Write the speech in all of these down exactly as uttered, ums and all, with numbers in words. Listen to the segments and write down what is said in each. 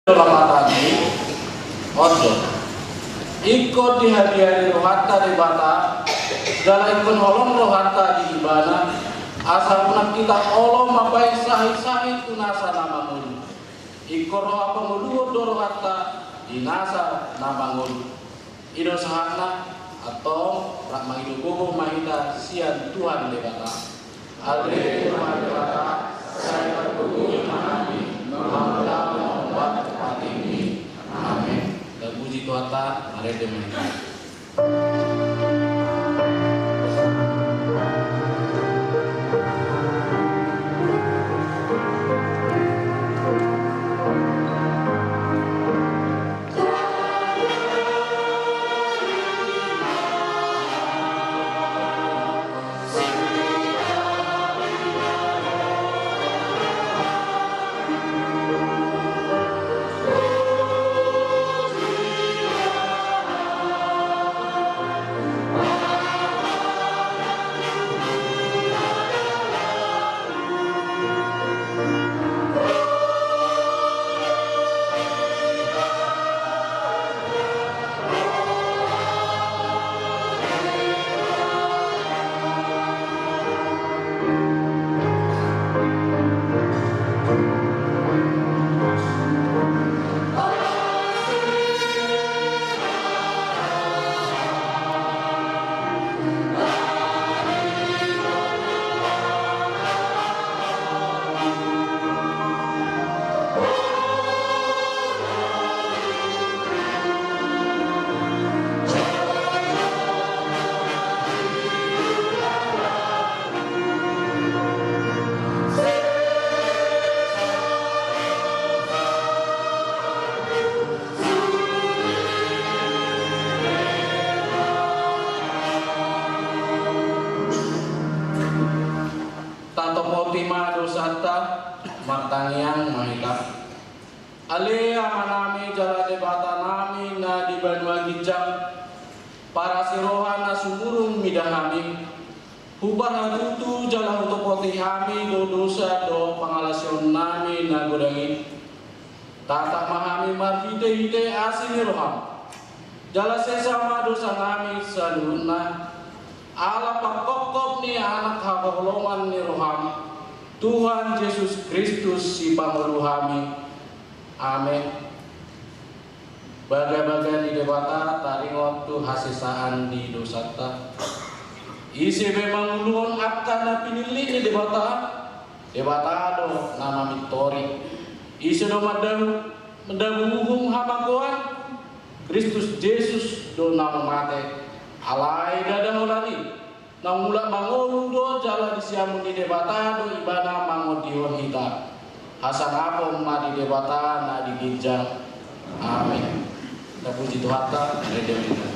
Lapatan i, on do. Ingkon dihadiari rohanta Debata, jala ingkon holong rohanta di Ibana, asa unang hita olo mambahen sahit-sahit tu nasa na mangolu. Ingkon roha pangoluhon do rohanta di nasa na mangolu. I do sahatna. Antong, rap mangido gogo ma hita sian Tuhan Debata. Ale Tuhan Debata, sai targogo ma hami, mangula mangombar patik-Ni. Amen. Tapuji Tuhanta, marende ma hita. Tatopoti ma dosanta, martangiang ma hita. Ale Amanami jala Debatanami na di banua ginjang, parasi roha na sumurung mida hami, huparhatutu jala hutopoti hami do dosa dohot pangalaosionnami na godang i. Tatap ma hami marhitehite asi ni roham. Jala sesa ma dosanami saluhutna, ala pangkophop ni Anak haholongan ni roham, Tuhan Jesus Kristus Sipangolu hami. Amen. Bagabaga ni Debata taringot tu hasesaan ni dosanta. Ise be manguluhon angka na pinillit ni Debata? Debata do na mamintori. Ise do mandabu, mandabu uhum hamagoan? Kristus Jesus do na mate. Alai ndada holan i, na mulak mangolu do jala di siamun ni Debata do Ibana mangondihon hita. Hasangapon ma di Debata na di ginjang. Amen. Tapuji Tuhanta, rende ma hita.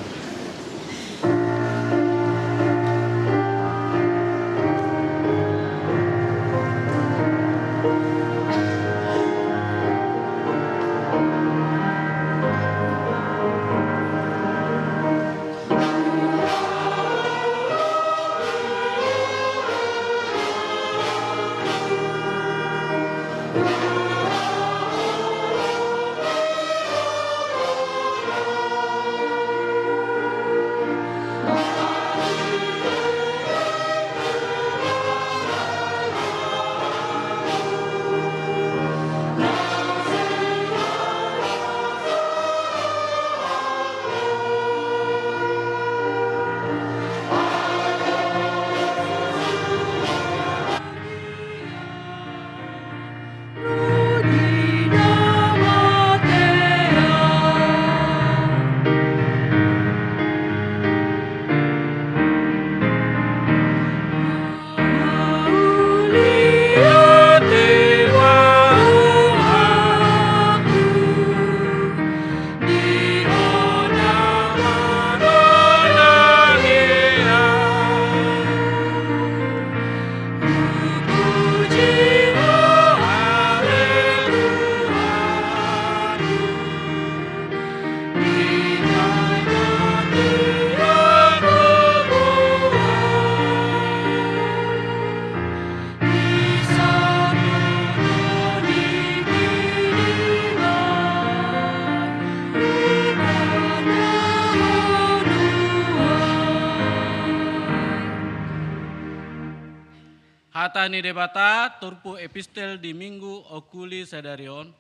Hata ni Debata turpuk epistel di Minggu Okuli sadari on,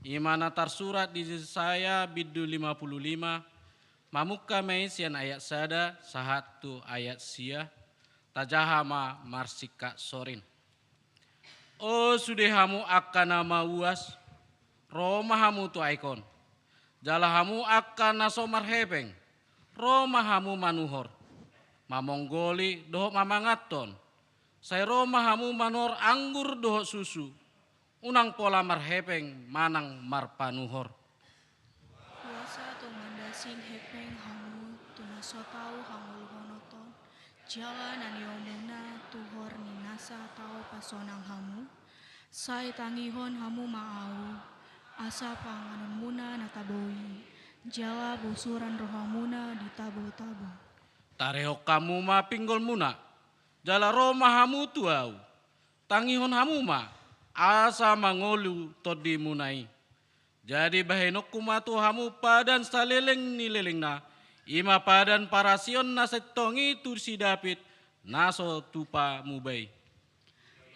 i ma na tarsurat di Jesaya bindu lima pulu lima, mamungka ma i sian ayat sada sahat tu ayat sia. Tajaha ma marsingkat sorin. O sude hamu angka na mauas, ro ma hamu tu aek on. Jala hamu angka na so marhepeng, ro ma hamu manuhor, mamonggoli dohot mamanganhon. Sai ro ma hamu manuhor anggur dohot susu, unang pola marhepeng manang marpanuhor. Boasa tung mandasing hepeng hamu, tu na so tau hangoluhonon, jala na niombunna tuhor ni nasa tau pasonang hamu? Sai tangihon hamu ma ahu, asa panganonmuna na tabo i, jala bosuran rohamuna di tabo-tabo. Tarehon hamu ma pinggolmuna, jala ro ma hamu tu ahu. Tangihon hamu ma, asa mangolu tondimuna i. Jadi bahenonku ma tu hamu padan saleleng ni lelengna, i ma padan parasion na sintong i tu si David, na so tupa muba i.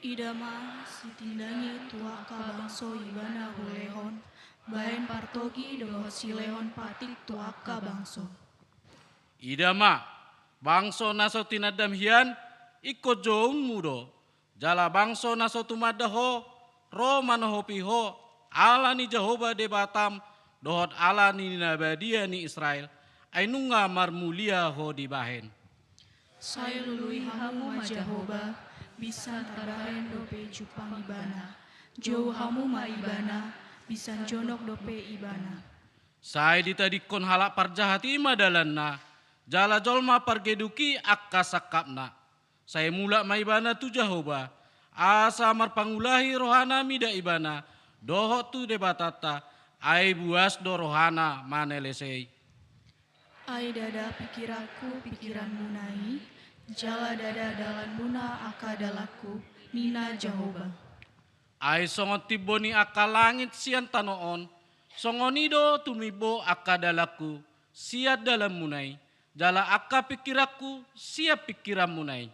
Ida ma, sitindangi tu angka bangso ibana hulehon, bahen partogi dohot silehon patik tu angka bangso. Ida ma, bangso na so tinandam hian, ingkon jounmu do, jala bangso na so tumanda ho, ro manohopi ho, ala ni Jahowa Debatam, dohot ala ni na badia ni Israel, ai nunga marmulia ho dibahen. Sai lului hamu ma Jahowa, binsan tarbahen dope jumpang ibana. Jou hamu ma ibana, binsan jonok dope ibana. Sai ditadingkon halak parjahat i ma dalanna, jala jolma pargeduk i angka sangkapna. Sai mulak ma ibana tu Jahowa, asa marpangulahi rohana mida ibana, dohot tu Debatanta, ai buas do rohana manelesei. Ai ndada pingkiranku pingkiranmuna i, jala ndada dalanmuna angka dalanku, ninna Jahowa. Ai songon timbo ni angka langit sian tano on, songon i do tumimbo angka dalanku sian dalanmuna i, jala angka pingkiranku sian pingkiranmuna i.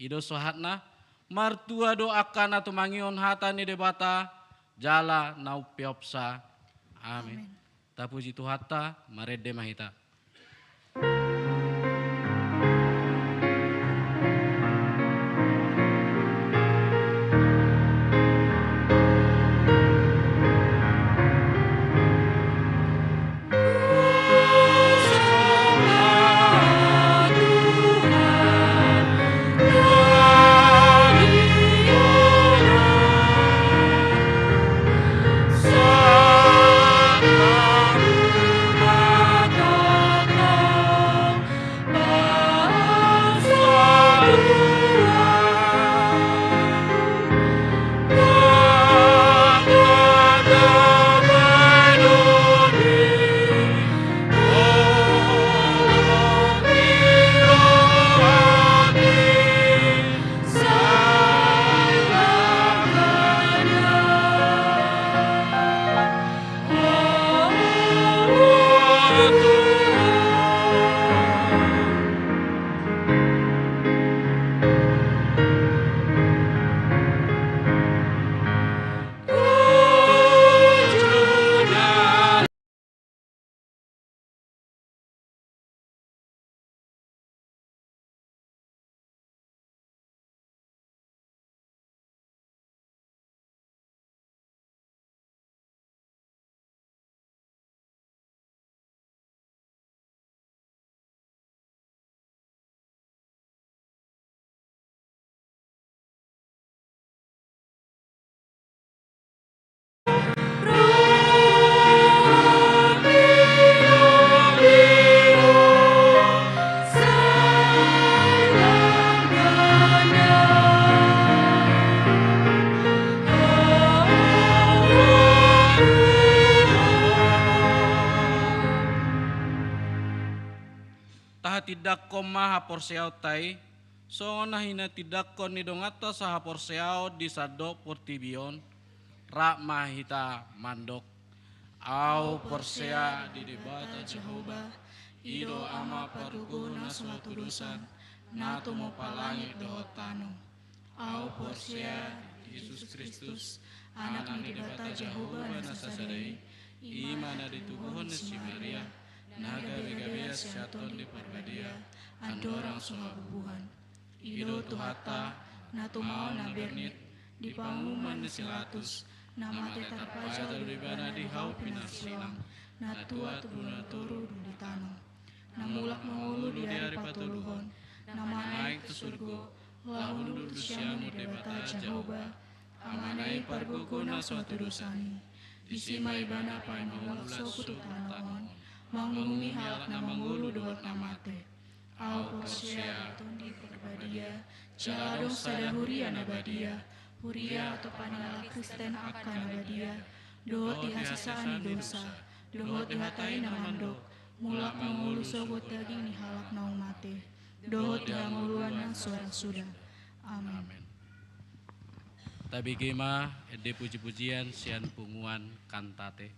I do sahatna. Martua do angka na tumangihon hata ni Debata, jala na umpeopsa. Amin. Amin. Tapuji Tuhanta, marende ma hita. Tahatindangkon ma haporseaonta i, songon na hinatindangkon ni donganta sahaporseaon di sandok portibi on. Rap ma hita mandok. Ahu porsea di Debata Jahowa, i do Ama pargogo na so hatudosan, na tumompa langit dohot tano. Ahu porsea di Jesus Kristus, Anak ni Debata Jahowa na sasada i, i ma na ditubuhon ni si Maria, na gabe-gabean sian Tondi Parbadia, andorang so habubuhan. I do Tuhanta, na tumaon na bernit, di panguhuman ni si Pilatus, na mate tarpajal do ibana di hau pinarsilang, na tuat tu bona toru dung di tano. Na mulak mangolu di ari patoluhon, na manaek tu surgo, laho hundul tu siamun ni Debata Jahowa, Amana i pargogo na so hatudosan i. Disi ma ibana paima mulak sogot tu tano on, manguhumi halak na mangolu dohot na mate. Ahu porsea di Tondi Parbadia, jala adong sada huria na badia, huria atau paniala Kristen angka na badia, dohot di hasesaan ni dosa, dohot di hata i na mandok, mulak mangolu sogot daging ni halak naung mate, dohot di hangoluan na so ra suda. Amen. Tabege ma ende puji-pujian sian punguan Kantate.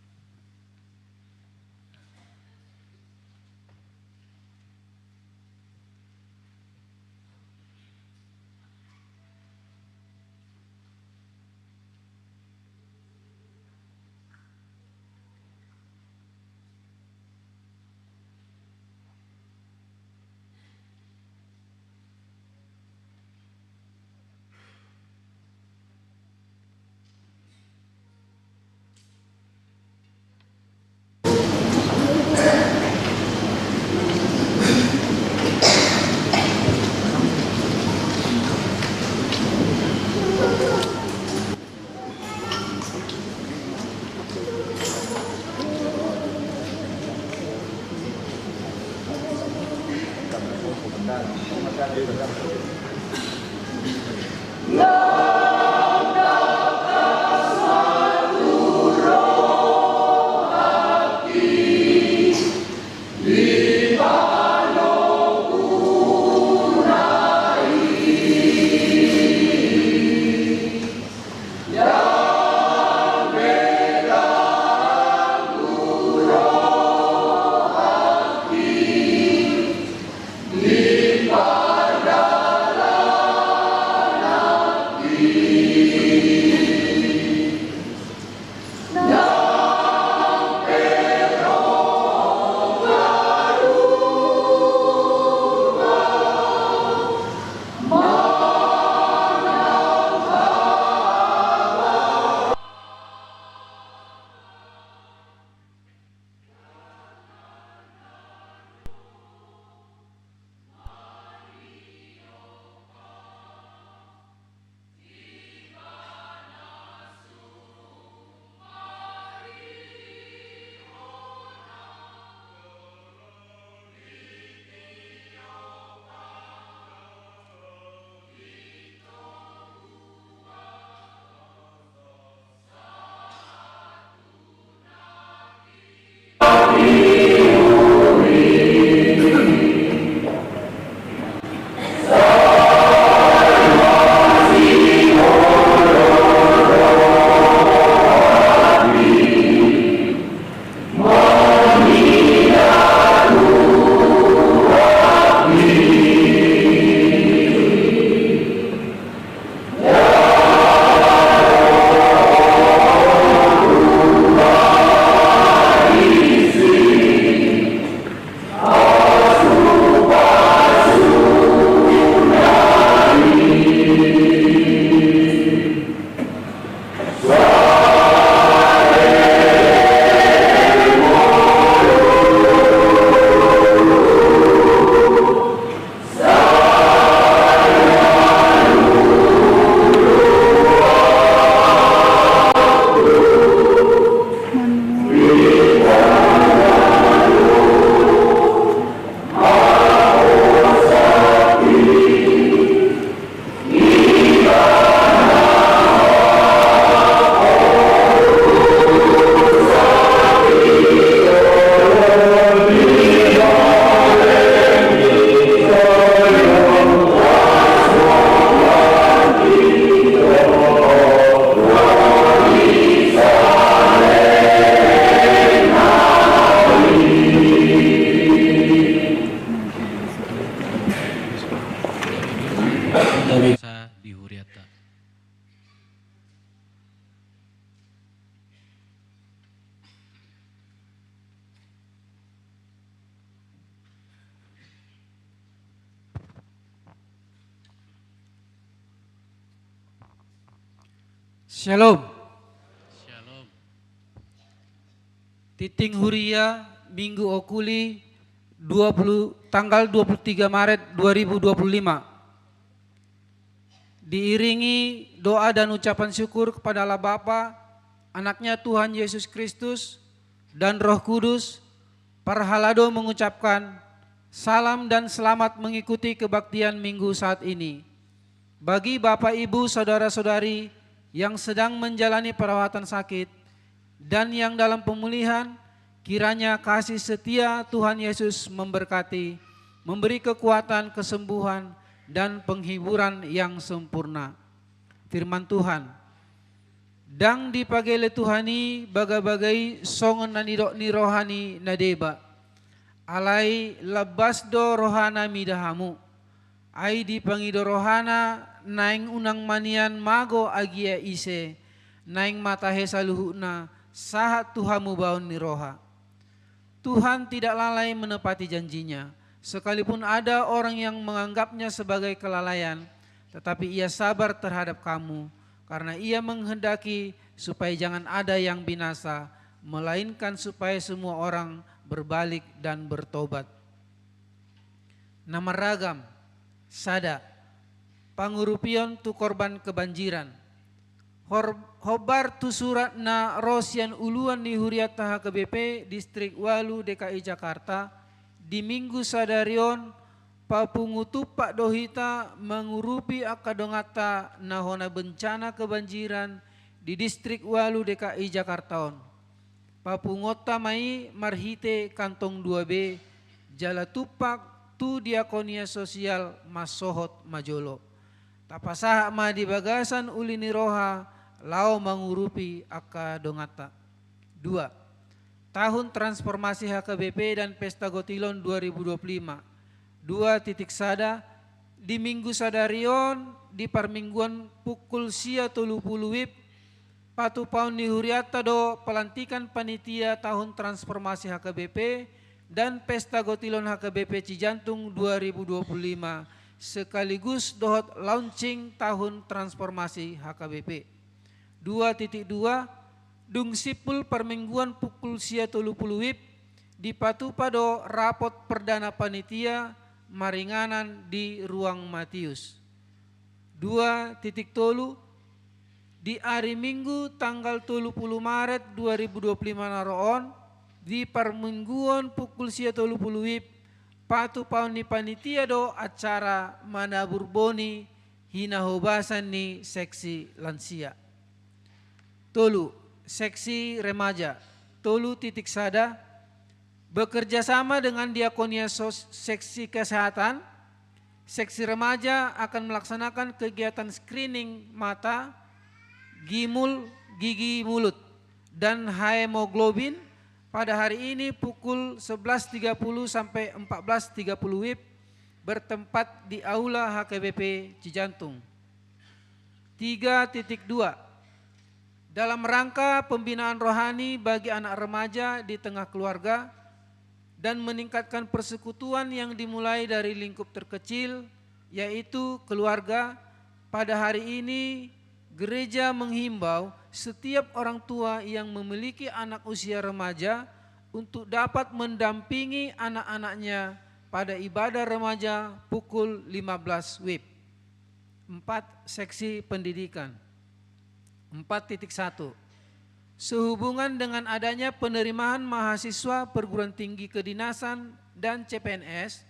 Shalom. Shalom. Tingting Huria, Minggu Okuli, dua puluh, tanggal dua puluh tiga Maret dua ribu dua puluh lima. Diiringi doa dan ucapan syukur kepada Allah Bapa, Anaknya Tuhan Yesus Kristus, dan Roh Kudus, parhalado mengucapkan salam dan selamat mengikuti kebaktian Minggu saat ini. Bagi Bapak, Ibu, saudara-saudari yang sedang menjalani perawatan sakit dan yang dalam pemulihan, kiranya kasih setia Tuhan Yesus memberkati, memberi kekuatan, kesembuhan, dan penghiburan yang sempurna. Firman Tuhan, ndang dipagele Tuhan i bagabaga i songon na nidok ni roha ni na deba. Alai lambas do rohana mida hamu. Ai dipangido rohana naeng unang manian mago agia ise, naeng matahe saluhutna, sahat tu hamubaon ni roha. Tuhan tidak lalai menepati janji-Nya, sekalipun ada orang yang menganggapnya sebagai kelalaian, tetapi Ia sabar terhadap kamu, karena Ia menghendaki supaya jangan ada yang binasa, melainkan supaya semua orang berbalik dan bertobat. Na marragam, sada, pangurupion tu korban kebanjiran. Hor-, hombar tu surat na ro sian uluan ni hurianta H K B P Distrik Ualu D K I Jakarta, di Minggu sadari on papungu tumpak do hita mangurupi angka donganta na hona bencana kebanjiran di Distrik Ualu D K I Jakarta on. Papunguonta ma i marhite kantong dua B, jala tumpak tu diakonia sosial mansohot ma jolo. Tapasahat ma di bagasan uli ni roha laho mangurupi angka donganta. Dua, tahun transformasi H K B P dan Pesta Gotilon dua ribu dua puluh lima. Dua titik sada, di Minggu sadari on, di parmingguan pukul sia tolu pulu WIB, patupaon ni hurianta do pelantikan panitia tahun transformasi H K B P dan Pesta Gotilon H K B P Cijantung dua ribu dua puluh lima, sekaligus dohot launching tahun transformasi H K B P. Dua titik dua, dung simpul parmingguan pukul sia tolu pulu WIB, dipatupa do rapot perdana panitia maringanan di Ruang Matius. Dua titik tolu, di ari Minggu tanggal tolu pulu Maret dua ribu dua puluh lima na ro on, di parmingguon pukul sia tolu pulu WIB, patupaon ni panitia do acara manabur boni hinahobasan ni seksi lansia. Tolu, seksi remaja. Tolu titik sada, bekerja sama dengan diakonia sos-, seksi kesehatan, seksi remaja akan melaksanakan kegiatan screening mata, gimul, gigi, mulut, dan hemoglobin pada hari ini pukul sebelas tiga puluh sampai empat belas tiga puluh WIB, bertempat di Aula H K B P Cijantung. Tiga titik dua, dalam rangka pembinaan rohani bagi anak remaja di tengah keluarga dan meningkatkan persekutuan yang dimulai dari lingkup terkecil, yaitu keluarga, pada hari ini gereja menghimbau setiap orang tua yang memiliki anak usia remaja untuk dapat mendampingi anak-anaknya pada ibadah remaja pukul lima belas WIB. Empat, seksi pendidikan. Empat titik satu, sehubungan dengan adanya penerimaan mahasiswa perguruan tinggi kedinasan dan C P N S,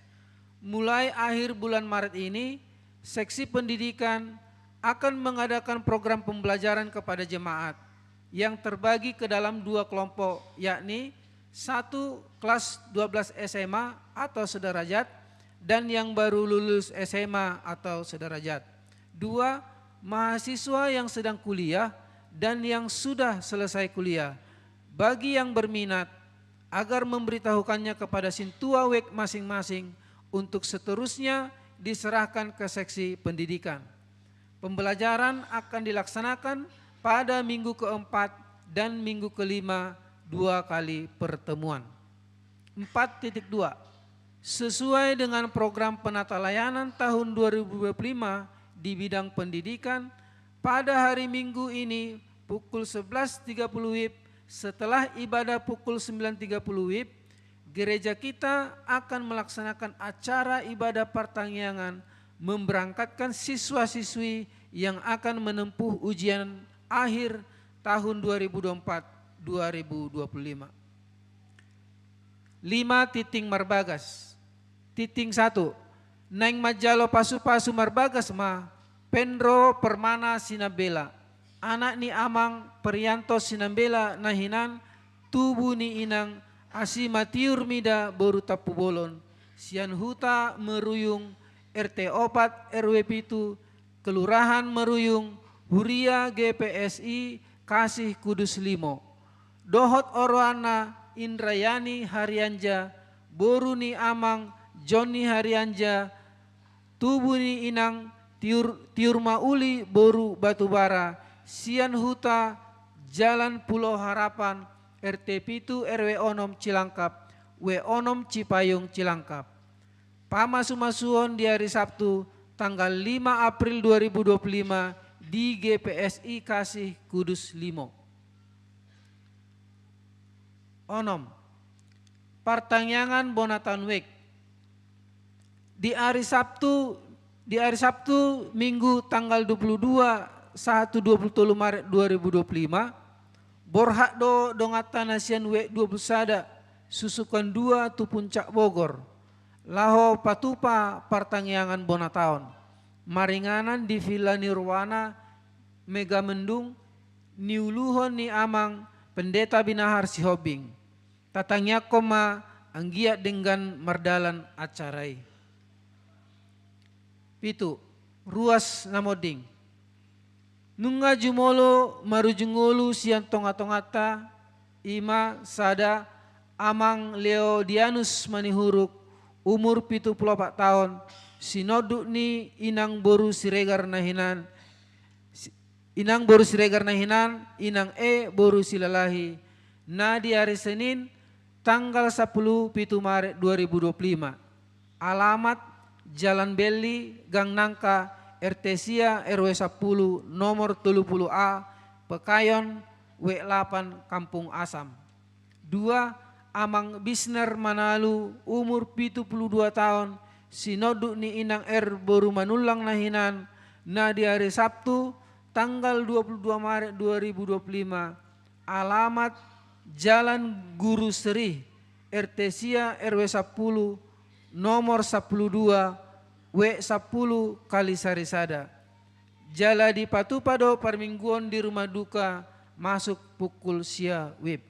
mulai akhir bulan Maret ini, seksi pendidikan akan mengadakan program pembelajaran kepada jemaat yang terbagi ke dalam dua kelompok, yakni satu, kelas dua belas S M A atau sederajat, dan yang baru lulus S M A atau sederajat. Dua, mahasiswa yang sedang kuliah dan yang sudah selesai kuliah. Bagi yang berminat, agar memberitahukannya kepada sintua wijk masing-masing untuk seterusnya diserahkan ke seksi pendidikan. Pembelajaran akan dilaksanakan pada minggu keempat dan minggu kelima, dua kali pertemuan. Empat titik dua, sesuai dengan program penata layanan tahun dua ribu dua puluh lima di bidang pendidikan, Pada hari Minggu ini, pukul sebelas tiga puluh WIB, setelah ibadah pukul sembilan tiga puluh WIB, gereja kita akan melaksanakan acara ibadah partangiangan memberangkatkan siswa-siswi yang akan menempuh ujian akhir tahun dua ribu dua puluh empat, dua ribu dua puluh lima. Lima, tingting marbagas. Tingting satu. Naeng manjalo pasu-pasu marbagas ma Pendro Permana Sinambela, anak ni Amang Prianto Sinambela na hinan, tubu ni Inang Asima Tiur Mida boru Tampubolon, sian Huta Meruyung, R T opat, R W pitu, Kelurahan Meruyung, Huria G P S I Kasih Kudus Limo. Dohot oroanna Indrayani Harianja, boru ni Amang Joni Harianja, tubu ni Inang Tiur, Tiur Mauli boru Batubara, sian Huta Jalan Pulau Harapan, R T pitu, R W onom Cilangkap, W onom Cipayung Cilangkap. Pamasu-masuon di ari Sabtu, tanggal lima April dua ribu dua puluh lima, di G P S I Kasih Kudus Limo. Onom. Partangiangan bona taon wijk. Di ari Sabtu, di ari Sabtu, Minggu, tanggal dua puluh dua sahat tu dua puluh tolu Maret dua ribu dua puluh lima, borhat do donganta na sian W dua puluh sada, Susukan dua tu Puncak Bogor, laho patupa partangiangan bona taon, maringanan di Villa Nirwana, Megamendung, niuluhon ni Amang Pendeta Binahar Sihombing. Tatangiangkon ma anggiat denggan mardalan acara i. Pitu, ruas na monding. Nunga jumolo marujung ngolu sian tonga-tonganta, i ma sada, Amang Leodianus Manihuruk, umur pitu pulu opat taon, sinonduk ni Inang boru Siregar na hinan, si-, Inang boru Siregar na hinan, Inang E boru Silalahi, na di ari Senin, tanggal sampulu pitu Maret dua ribu dua puluh lima. Alamat: Jalan Belli, Gang Nangka, R T sia, R W sampulu, nomor tolu pulu A, Pekayon, W lapan, Kampung Asam. Dua, Amang Bisner Manalu, umur pitu pulu dua taon, sinonduk ni Inang R boru Manullang na hinan, na di ari Sabtu, tanggal dua pulu dua Maret dua ribu dua pulu lima, alamat: Jalan Guru Serih, R T sia, R W sampulu, nomor sampulu dua, W sampulu, Kalisari sada. Jala dipatupa do parmingguon di rumah duka, masuk pukul sia WIB.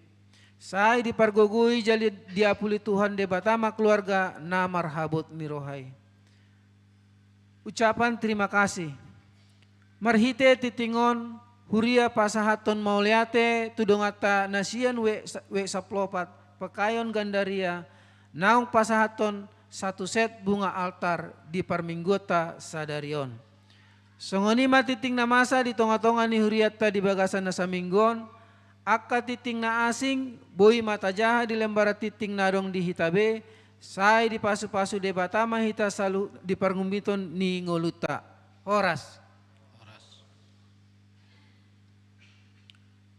Sai dipargogoi jala diapuli Tuhan Debata ma keluarga na marhabot ni roha i. Ucapan terima kasih. Marhite tingting on, huria pasahathon mauliate tu donganta na sian W, W sampulu opat, Pekayon Gandaria, naung pasahathon satu set bunga altar di parmingguonta sadari on. Songon i ma tingting na masa di tonga-tonga ni hurianta di bagasan na saminggu on, angka tingting na asing, boi ma tajaha di lembaran tingting na adong di hita be, sai dipasu-pasu Debata ma hita saluhut di parngummiton ni ngolunta. Horas. Horas.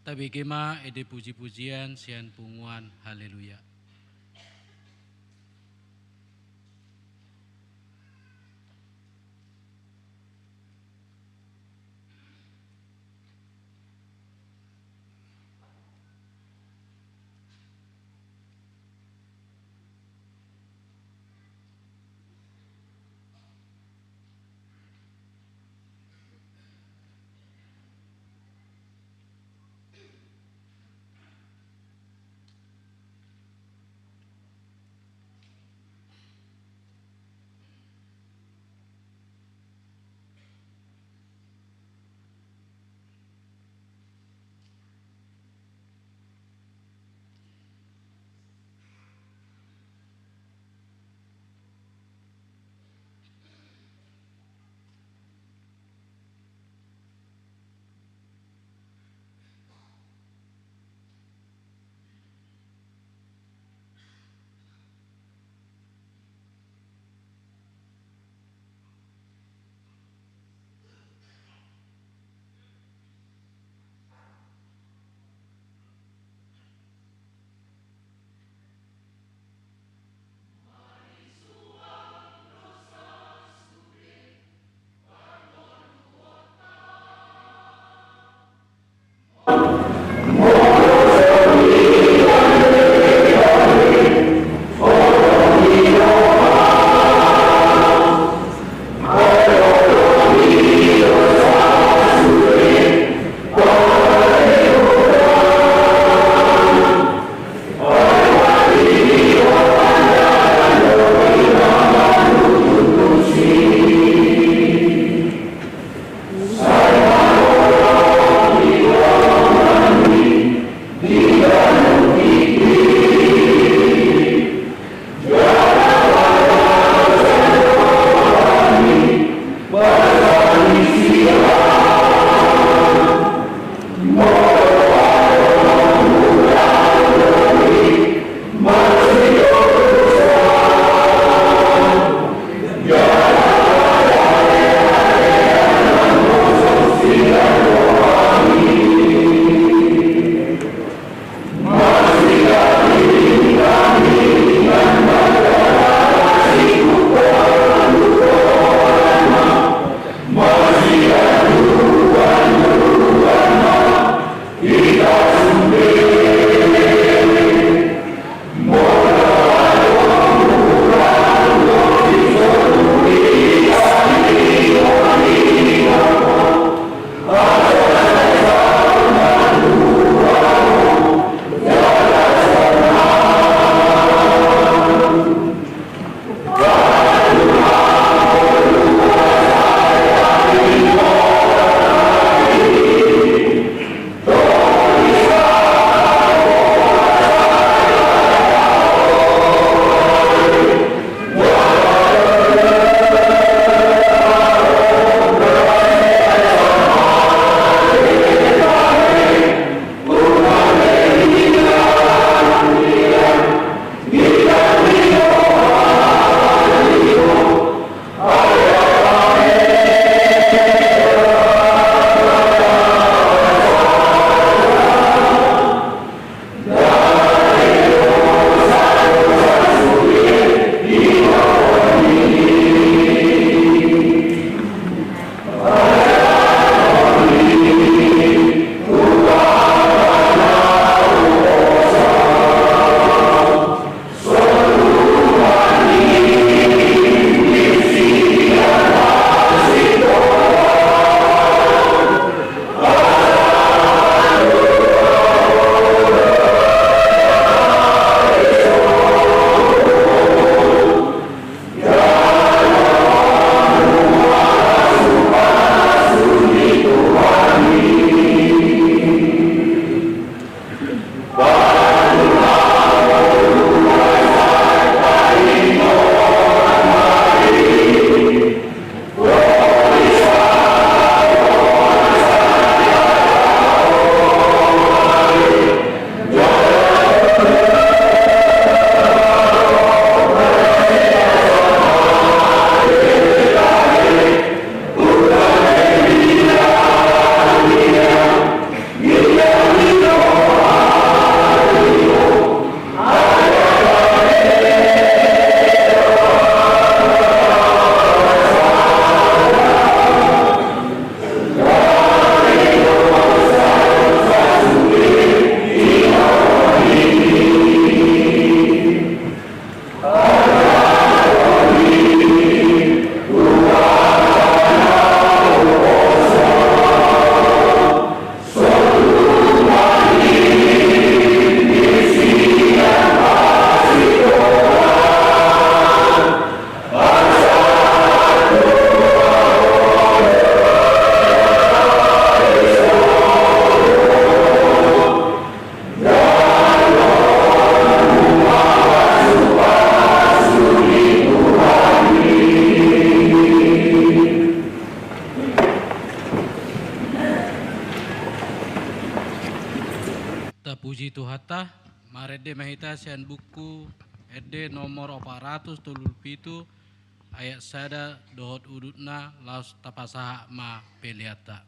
Tabege ma ende puji-pujian sian punguan Haleluya. Buku Ende nomor opat ratus tolu pulu pitu, ayat sada dohot udutna, laos tapasahat ma peleanta.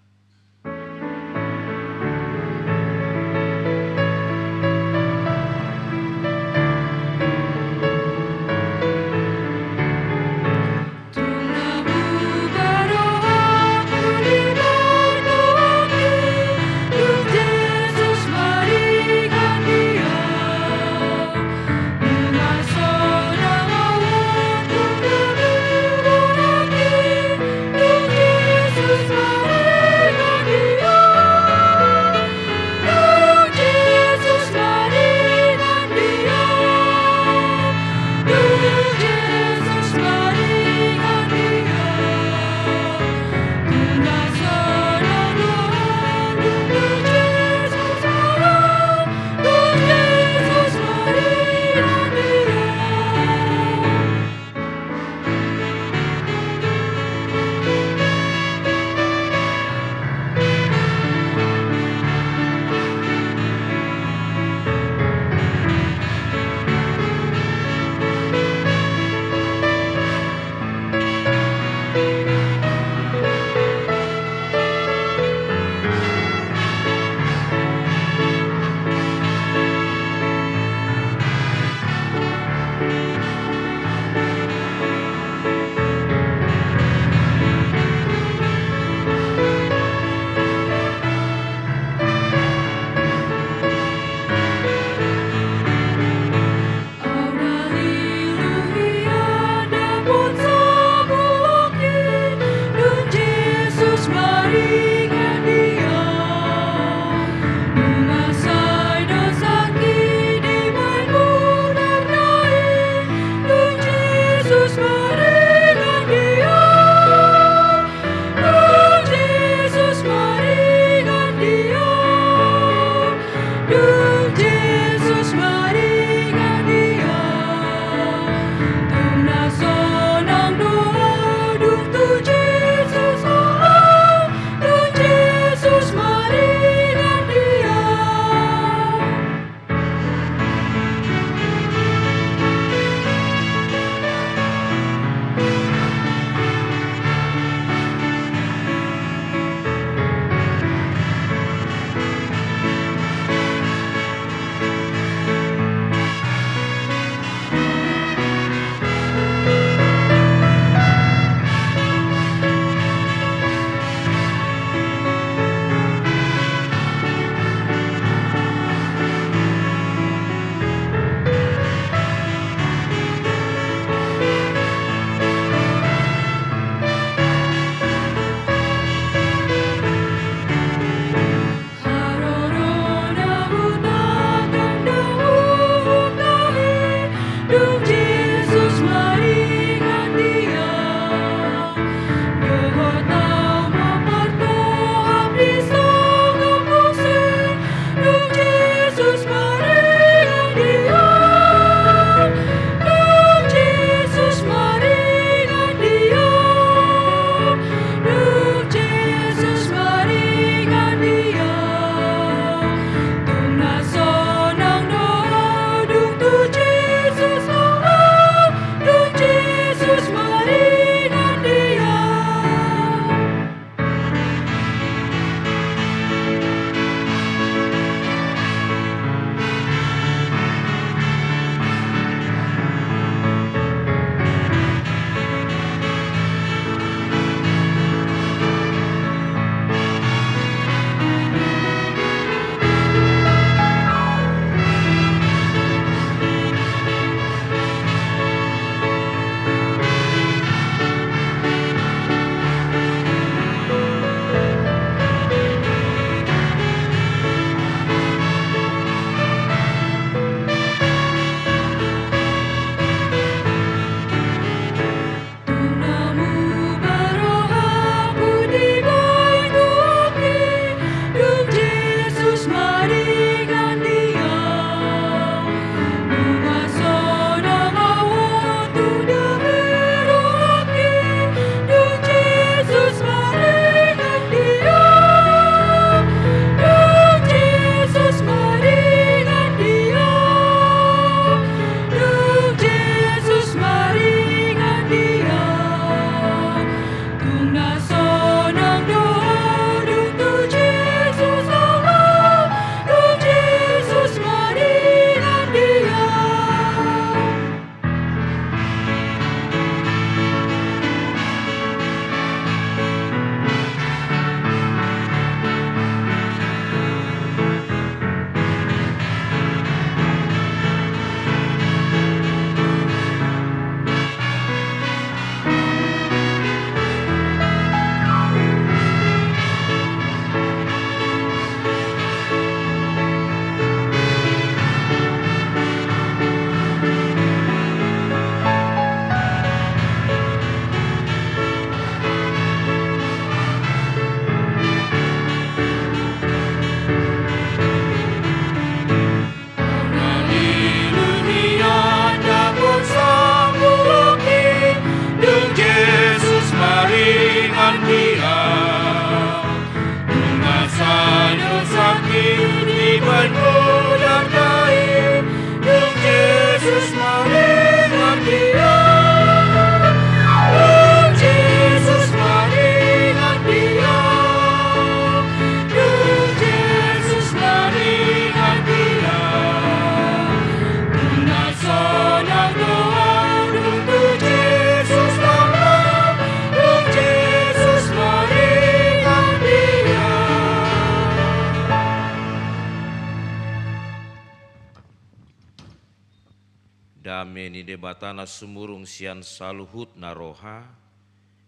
Dame ni Debata na sumurung sian saluhut na roha,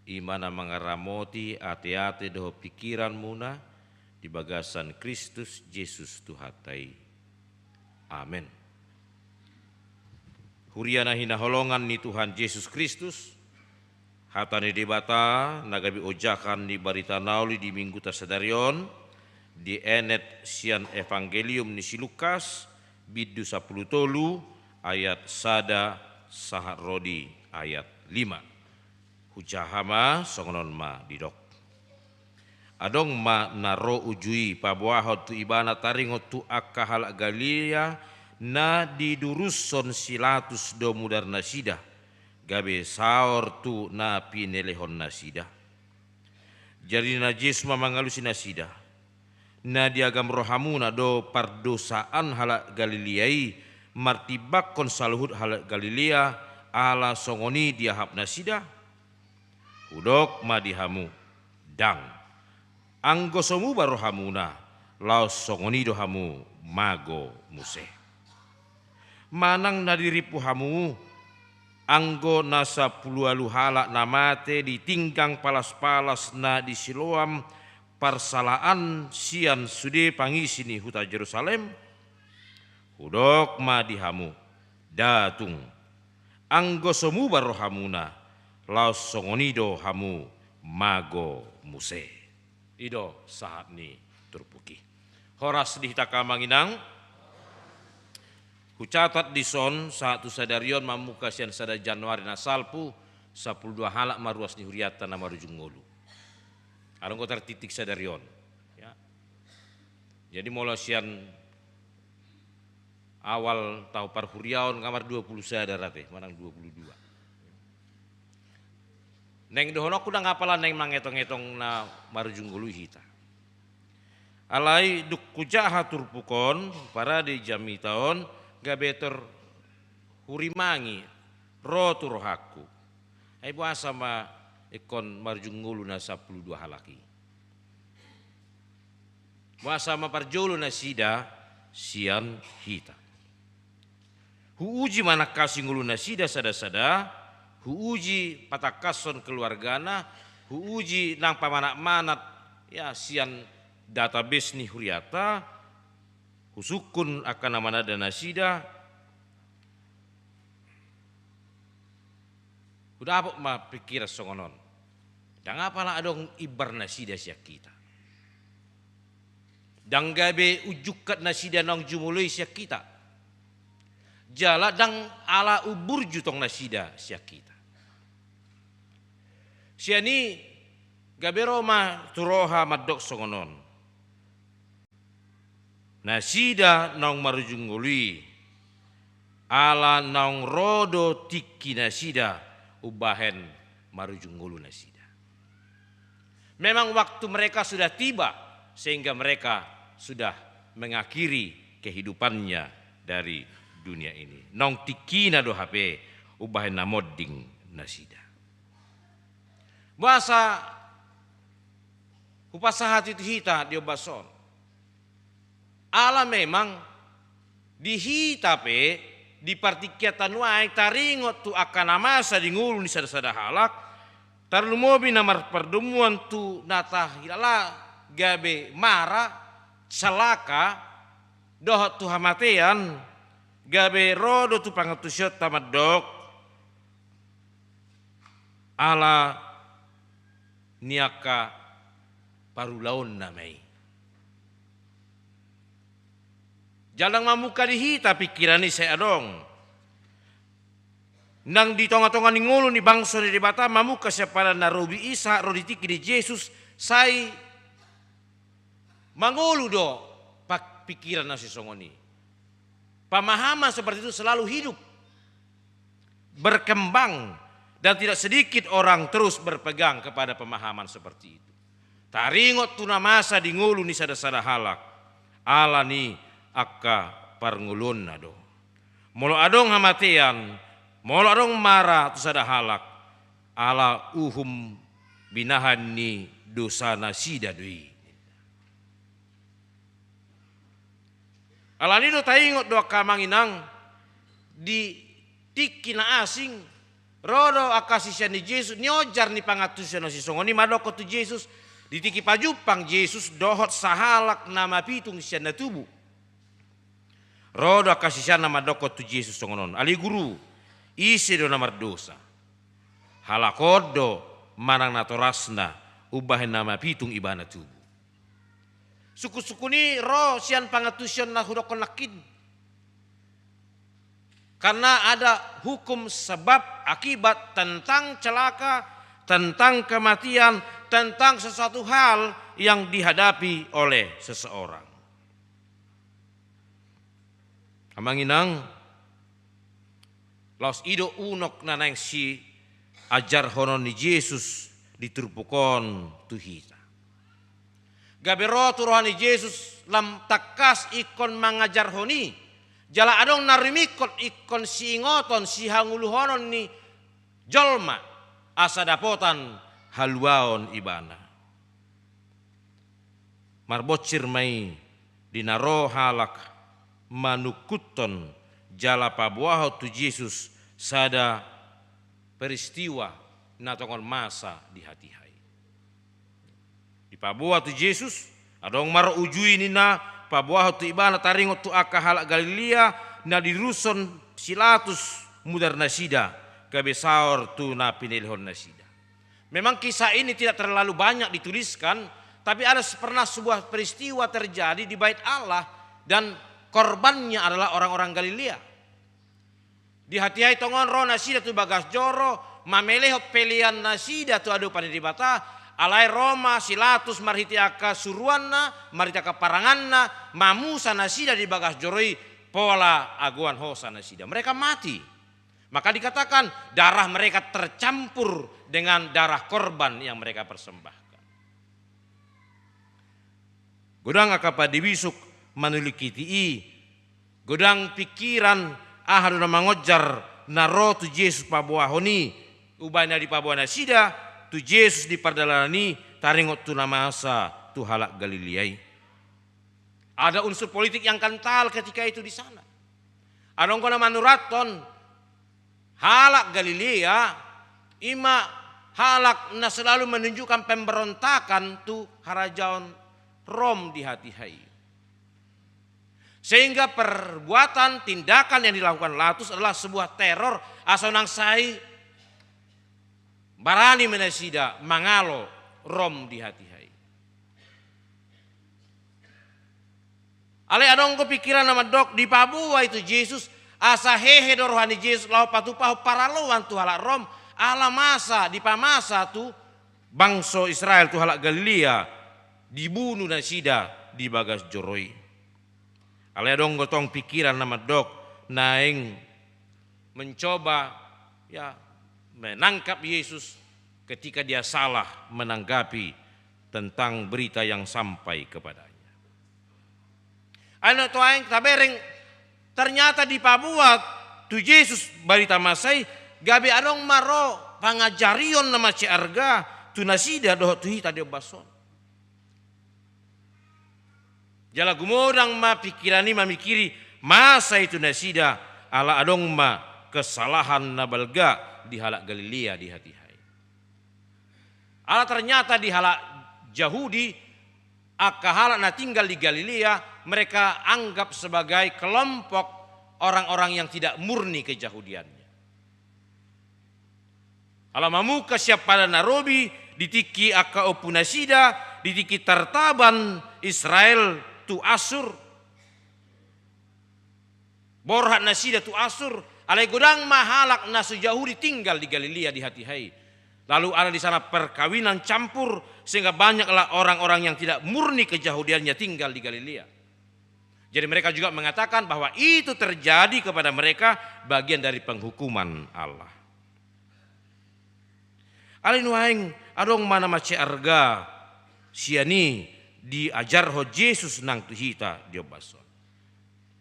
i ma na mangaramoti ateate dohot pingkiranmuna di bagasan Kristus Jesus Tuhanta i. Amen. Huria na hinaholongan ni Tuhan Jesus Kristus, hata ni Debata na gabe ojahan ni barita na uli di mingguta sadari on, dienet sian Evangelium ni si Lukas, bindu sampulu tolu, ayat sada sahat ro di ayat lima. Hujaha ma, songon on ma didok. Adong ma na ro uju i paboahon tu ibana taringot tu angka halak Galilea na didurushon si Pilatus do mudarnasida, gabe saor tu na pinelehonnasida. Jadi ninna Jesus ma mangalusi nasida: Na diagam rohamuna do pardosaan halak Galilea i martimbangkon saluhut halak Galilea, ala songon i diahap nasida? Hudok ma di hamu: Ndang. Anggo so muba rohamuna, laos songon i do hamu mago muse. Manang na dirimpu hamu, anggo na sampulu ualu halak na mate di tinggang palas-palas na di Siloam parsalaan sian sude pangisi ni huta Jerusalem? Hudok ma di hamu: Nda tung. Anggo so muba rohamuna, laos songon i do hamu mago muse. I do sahat ni turpuk i. Horas di hita angka amang inang. Hucatat dison, sahat tu sadari on, mamungka sian sada Januari na salpu, sampulu dua halak ma ruas ni hurianta na marujung ngolu. Adong do tartitik sadari on. Ya. Jadi molo sian awal taon parhuriaon nga mar dua pulu sada rate, manang dua pulu dua. Naeng dohononku, ndang apala naeng mangetong-etong na marujung ngolu i hita. Alai dung hujaha turpuk on, parade jamita on, gabe tor hurimangi, ro tu rohangku. Ai boasa ma ingkon marujung ngolu na sampulu dua halak i? Boasa ma parjolo nasida sian hita? Huuji ma nangkasi ngolunasida sada-sada, huuji patangkashon keluargana, huuji nang pamanat-manat, ya, sian database ni hurianta, husungkun angka na mananda nasida, hudapot ma pingkiran songon on. Ndang apala adong imbar nasida sian hita. Ndang gabe unjungkat nasida naung jumolo i sian hita. Jala ndang ala umburju tong nasida sian hita. Sian i gabe ro ma tu roha mandok songon on. Nasida naung marujung ngolu i, ala naung ro do tingki nasida umbahen marujung ngolu nasida. Memang waktu mereka sudah tiba, sehingga mereka sudah mengakhiri kehidupannya dari dunia ini. Naung tingkina do hape umbahen na monding nasida. Boasa hupasahat i tu hita di ombas on? Ala memang di hita pe, di partingkianta nuaeng, taringot tu angka na masa di ngolu ni sada-sada halak, tarlumobi na marpardomuan tu na tahilala gabe mara, salaka, dohot tu hamatean, gabe ro do tu pangantusionta mandok, ala ni angka parulaonna ma i. Jala ndang mamungka di hita pingkiran i sai adong. Nang di tonga-tonga ni ngolu ni bangso ni Debata mamungka sian padan na robi i sahat ro di tingki ni Jesus, sai mangolu do pa-, pingkiran na sisongon i. Pemahaman seperti itu selalu hidup, berkembang, dan tidak sedikit orang terus berpegang kepada pemahaman seperti itu. Taringot tu na masa di ngolu ni sada-sada halak, ala ni angka parngoluonna do. Molo adong hamatean, molo adong mara tu sada halak, ala uhum binahen ni dosanasida do i. Alani do taingot do angka amang inang, di tingki na asing, ro do angka sisean ni Jesus, niojar ni pangantusion na sisongon i mandokkon tu Jesus, di tingki pajumpang Jesus dohot sahalak na mapitung sian na tubu. Ro do angka siseanna mandokkon tu Jesus songon on, "Ale Guru, ise do na mardosa? Halak on do manang natorasna umbahen na mapitung ibana tubu?" Sungkun-sungkun i ro sian pangantusion na hudokkon nangkin. Karena ada hukum sebab akibat tentang celaka, tentang kematian, tentang sesuatu hal yang dihadapi oleh seseorang. Amang inang, laos i do unok na naeng siajarhonon ni Jesus di turpuk on tu hita. Gabe ro tu roha ni Jesus lam tangkas ingkon mangajarhon i, jala adong na rimingkot ingkon siingoton sihangoluhonon ni jolma asa dapotan haluaon ibana. Marbonsir ma i di na ro halak manungkuthon jala paboahon tu Jesus sada peristiwa na tongon masa di hatiha i. Dipaboa tu Jesus, adong ma ro ujui ninna paboahon tu ibana taringot tu angka halak Galilea na dirurushon si Pilatus mudar nasida, gabe saor tu na pinelehon nasida. Memang kisah ini tidak terlalu banyak dituliskan, tapi ada se-, pernah sebuah peristiwa terjadi di Bait Allah dan korbannya adalah orang-orang Galilea. Di hatiha i tongon ro nasida tu bagas joro, mamelehon pelean nasida tu adopan ni Debata, alai ro ma si Pilatus marhite angka suruanna, marhite angka paranganna, mamusa nasida di bagas joro i, pola agoan hosa nasida. Mereka mati. Maka dikatakan, darah mereka tercampur dengan darah korban yang mereka persembahkan. Godang angka pande bisuk manulingkiti i, godang pingkiran aha do na mangonjar na ro tu Jesus paboahon i, umbahen na dipaboa nasida tu Jesus di pardalanan i taringot tu na masa tu halak Galilea i. Ada unsur politik yang kental ketika itu di sana. Adong do na manurathon halak Galilea, i ma halak na selalu menunjukkan pemberontakan tu harajaon Rom di hatiha i. Sehingga perbuatan, tindakan yang dilakukan Pilatus adalah sebuah teror, asa unang sai barani ma nasida mangalo Rom di hatiha i. Alai adong do pingkiran na mandok dipaboa i tu Jesus, asa hehe do roha ni Jesus laho patupahon paraloan tu halak Rom, ala masa dipamasa tu bangso Israel, tu halak Galilea, dibunu nasida di bagas joro i. Alai adong do tong pingkiran na mandok naeng mencoba, ya, menangkap Yesus ketika dia salah menanggapi tentang berita yang sampai kepadanya. Alai na toaeng tabereng, ternyata dipaboa tu Jesus barita masa i, gabe adong ma ro pangajarion na mansai arga tu nasida dohot tu hita di ombas on. Jala gumodang ma pingkiran i mamingkiri masa i tu nasida, ala adong ma kesalahan na balga di halak Galilea di hatiha i. Ala ternyata di halak Jahudi, angka halak na tinggal di Galilea, mereka anggap sebagai kelompok orang-orang yang tidak murni kejahudiannya. Ala mamungka sian padan na robi, di tingki angka ompu nasida, di tingki tartaban Israel tu Asur. Borhat nasida tu Asur, alai godang ma halak na so Jahudi tinggal di Galilea di hatiha i. Lalu ada di sana perkawinan campur, sehingga banyaklah orang-orang yang tidak murni kejahudiannya tinggal di Galilea. Jadi mereka juga mengatakan bahwa itu terjadi kepada mereka bagian dari penghukuman Allah. Alai nuaeng adong ma na mansai arga sian i diajarhon Jesus nang tu hita di ombas on.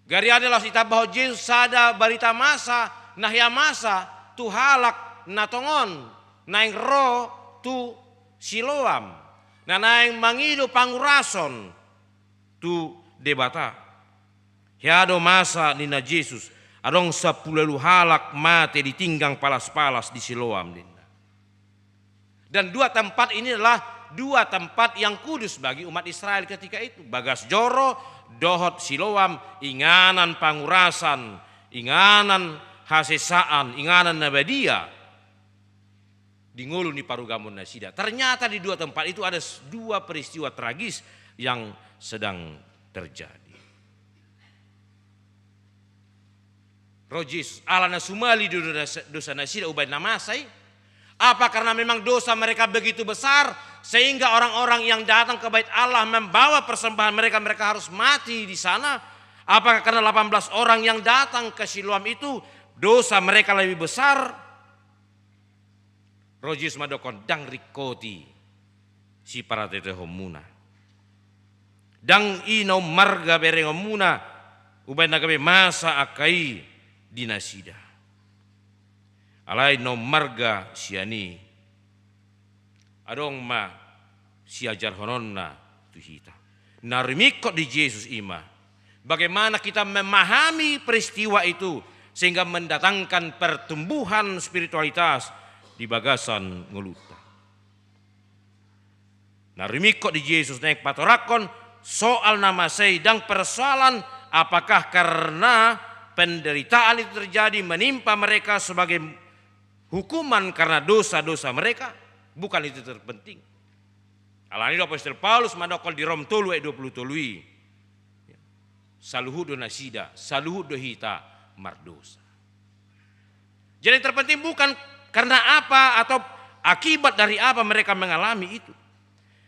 Gariada laos ditambahon Jesus sada barita masa na hea masa tu halak na tongon naeng ro tu Siloam, na naeng mangido pangurason tu Debata. Hea do masa ninna Jesus, adong sampulu ualu halak mate di tinggang palas-palas di Siloam, ninna. Dan dua tempat ini adalah dua tempat yang kudus bagi umat Israel ketika itu. Bagas Joro dohot Siloam, inganan pangurasan, inganan hasesaan, inganan na badia di ngolu ni parugamonasida. Ternyata di dua tempat itu ada s-, dua peristiwa tragis yang sedang terjadi. Ro Jesus, ala na sumali do-, dosa, dosanasida umbahen na masa i? Apa karena memang dosa mereka begitu besar, sehingga orang-orang yang datang ke Bait Allah membawa persembahan mereka, mereka harus mati di sana? Apakah karena delapan belas orang yang datang ke Siloam itu, dosa mereka lebih besar? Ro Jesus mandokkon, ndang ringkot i siparatetohonmuna. Ndang i na ummarga berengonmuna, umbahen na gabe masa angka i di nasida. Alai na ummarga sian i, adong ma siajarhononna tu hita. Na ringkot di Jesus i ma, bagaimana kita memahami peristiwa itu sehingga mendatangkan pertumbuhan spiritualitas di bagasan ngolunta. Na ringkot di Jesus naeng patorangkon soal na masa i, ndang persoalan apakah karena penderitaan itu terjadi menimpa mereka sebagai hukuman karena dosa-dosa mereka, bukan itu terpenting. Alani do apostel Paulus mandokkon di Rom tolu ayat dua pulu tolu i, saluhut do nasida, saluhut do hita mardosa. Jadi yang terpenting bukan karena apa atau akibat dari apa mereka mengalami itu.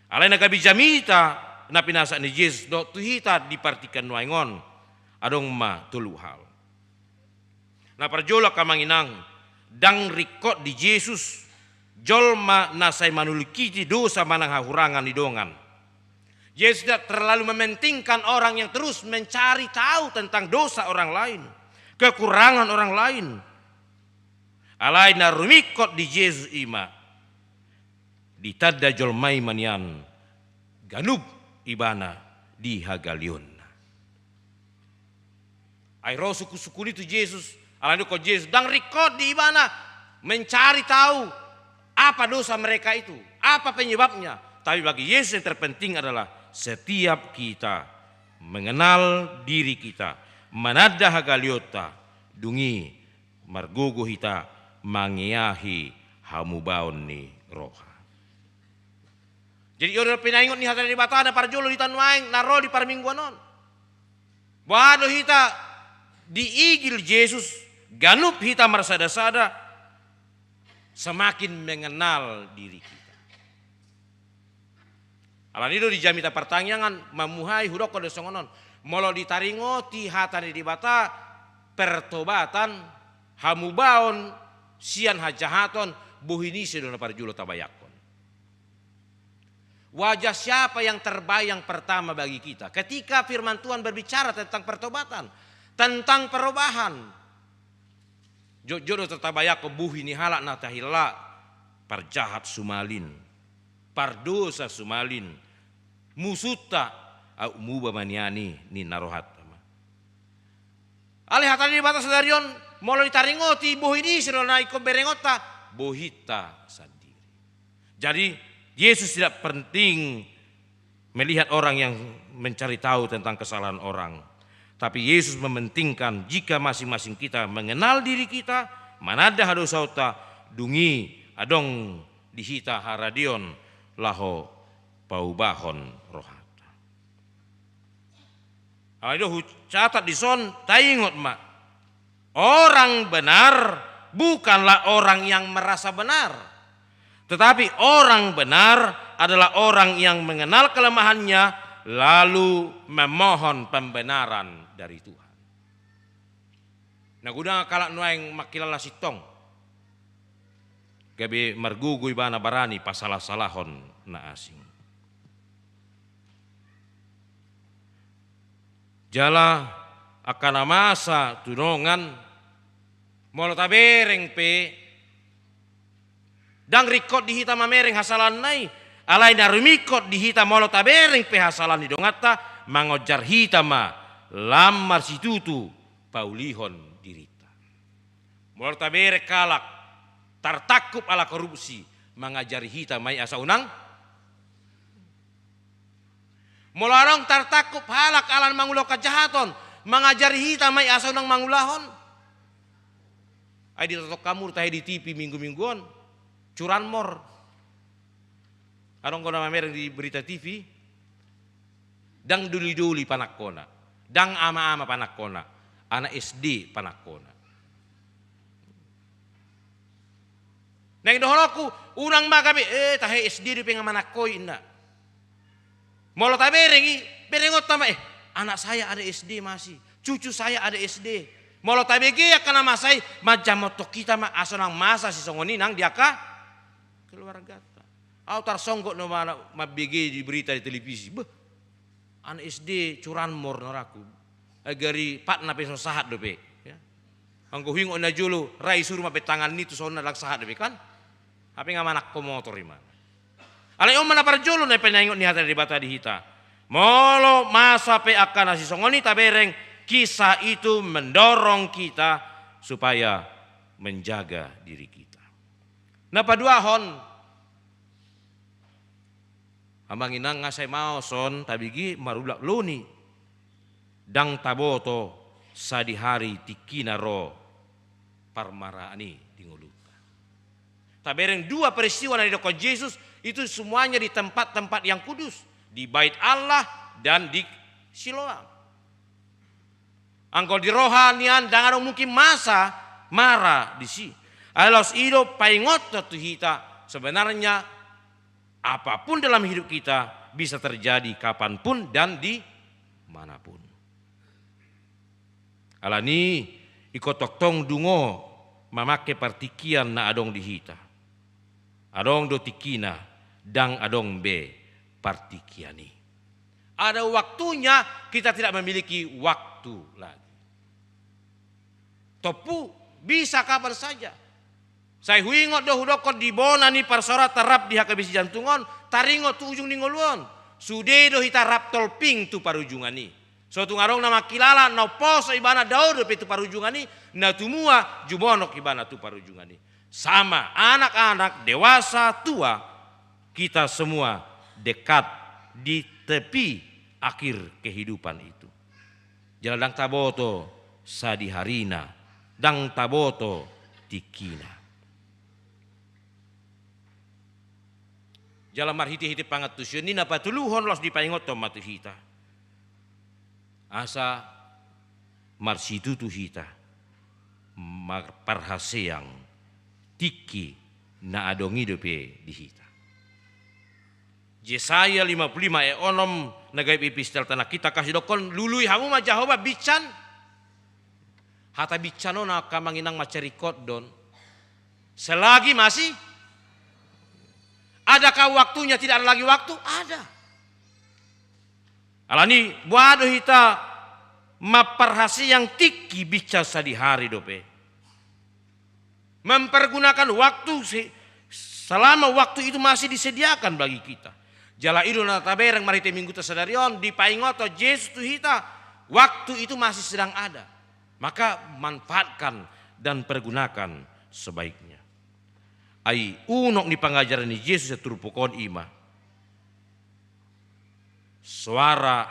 Alai na gabe jamita na pinasahat ni Jesus dohot tu hita di partingkian nuaeng on, adong ma tolu hal. Na parjolo angka amang inang, ndang ringkot di Jesus jolma na sai manulingkiti dosa manang hahurangan ni dongan. Jesus tidak terlalu mementingkan orang yang terus mencari tahu tentang dosa orang lain, kekurangan orang lain. Alai na ringkot di Jesus i ma, ditanda jolma i ma nian ganup ibana di hagaleonna. Ai ro sungkun-sungkun i tu Jesus, alani ingkon Jesus ndang ringkot di ibana mencari tahu apa dosa mereka itu, apa penyebabnya. Tapi bagi Yesus yang terpenting adalah setiap kita mengenal diri kita, mananda hagaleonta, dung i margogo hita mangeahi hamubaon ni roha. Jadi, i do pinaingot ni hata ni Debata na parjolo di hita nuaeng na ro di parmingguan on. Boha do hita diigil Jesus, ganup hita marsada-sada, semakin mengenal diri kita. Alani do di jamita partangiangan, mamuhai hudokkon do songon on. Molo ditaringoti hata ni Debata, pertobatan, hamubaon sian hajahaton, bohi ni ise do na parjolo tabayangkon? Wajah siapa yang terbayang pertama bagi kita ketika firman Tuhan berbicara tentang pertobatan, tentang perubahan? Jotjot do tabayangkon bohi ni halak na tahela, parjahat sumalin, pardosa sumalin, musunta, aut muba ma nian i, ninna rohanta ma. Alai hata ni Debata sadari on, molo ditaringoti bohi ni ise do na ingkon berengonta, bohinta sandiri. Jadi, Yesus tidak penting melihat orang yang mencari tahu tentang kesalahan orang. Tapi Yesus mementingkan jika masing-masing kita mengenal diri kita, mananda hadosaonta, dung i adong di hita haradeon laho paubahon rohanta. Alai do hucatat dison, taingot ma. Orang benar bukanlah orang yang merasa benar. Tetapi orang benar adalah orang yang mengenal kelemahannya, lalu memohon pembenaran dari Tuhan. Na godang halak nuaeng mangkilala sintong. Gabe margogo ibana barani pasala-salahon na asing. Jala angka na masa tu dongan, molo tabereng pe, ndang ringkot di hita mamereng hasalaanna i, alai na rumingkot di hita molo tabereng pe hasalahan ni donganta, mangonjar hita ma lam marsitutu paulihon dirinta. Molo tabereng halak tartangkup ala korupsi, mangajari hita ma i asa unang. Molo adong tartangkup halak ala mangulahon hajahaton, mangajari hita ma i asa unang mangulahon. Ai ditotong hamu tahe di T V minggu-minggu on, curanmor. Adong do na mamereng di berita T V, ndang doli-doli panangkona, ndang ama-ama panangkona, anak S D panangkona. Naeng dohononku, unang ma gabe, eh, tahe S D dope nga manangkoi, inna. Molo tabereng i, berengonta ma, eh, anak saya ada S D masih, cucu saya ada S D. Molo tabege angka na masa i, manjamothon hita ma asa unang masa sisongon i nang di angka keluargata. Au tarsonggot do ma mambege di berita di televisi. Beh, anak S D curanmor na rangku. Ai gari patna pe so sahat dope. Ya. Anggo huingot na jolo, ra isuru ma pe tangan ni tu sonna ndang sahat dope kan. Hape nga manangko motor i ma. Alai on ma na parjolo na pinaingot ni hata ni Debata di hita. Molo masa pe angka na sisongon i tabereng, kisah itu mendorong kita supaya menjaga diri kita. Na paduahon, amang inang, nga sai maos on tabege marulak loni. Ndang taboto sadihari tingkina ro parmaraan i di ngolunta. Tabereng dua peristiwa na didokkon Jesus itu semuanya di tempat-tempat yang kudus, di Bait Allah dan di Siloam. Anggo di roha nian ndang adong mungkin masa mara disi. Alai laos i do paingothon tu hita, sebenarnya apapun dalam hidup kita bisa terjadi kapanpun dan di manapun. Alani i ingkon tongtong dungo mamangke partingkian na adong di hita. Adong do tingkina, ndang adong be partingkian i. Ada waktunya kita tidak memiliki waktu lagi. Tompu, bisa kapan saja. Sai huingot do hudokkon di bona ni parsaoranta rap di H K B C Jantung on, taringot tu ujung ni ngolu on. Sude do hita rap tolping tu parujungan i. So tung adong na mangkilala, na umposo ibana dao dope tu parujungan i, na tumua jumonok ibana tu parujungan i. Sama, anak-anak, dewasa, tua, kita semua dekat di tepi akhir kehidupan itu. Jala ndang taboto sadiharina, ndang taboto tingkina. Jala marhite-hite pangantusion i na patoluhon laos dipaingothon ma tu hita. Asa marsitutu hita marparhaseang tingki na adong i dope di hita. Jesaya lima puluh lima ayat onom na gabe epistel tanang hita, hasidokkon, lului hamu ma Jahowa binsan. Hata binsan on angka amang inang mansai ringkot do on. Selagi masih, adakah waktunya tidak ada lagi waktu? Ada. Alani boha do hita mamparhaseang tingki binsan sadihari dope. Mempergunakan waktu se-, selama waktu itu masih disediakan bagi kita. Jala i do na tabereng marhite mingguta sadari on, dipaingothon Jesus tu hita, waktu itu masih sedang ada. Maka manfaatkan dan pergunakan sebaiknya. Ai unok ni pangajaran ni Jesus sian turpuk on i ma. Soara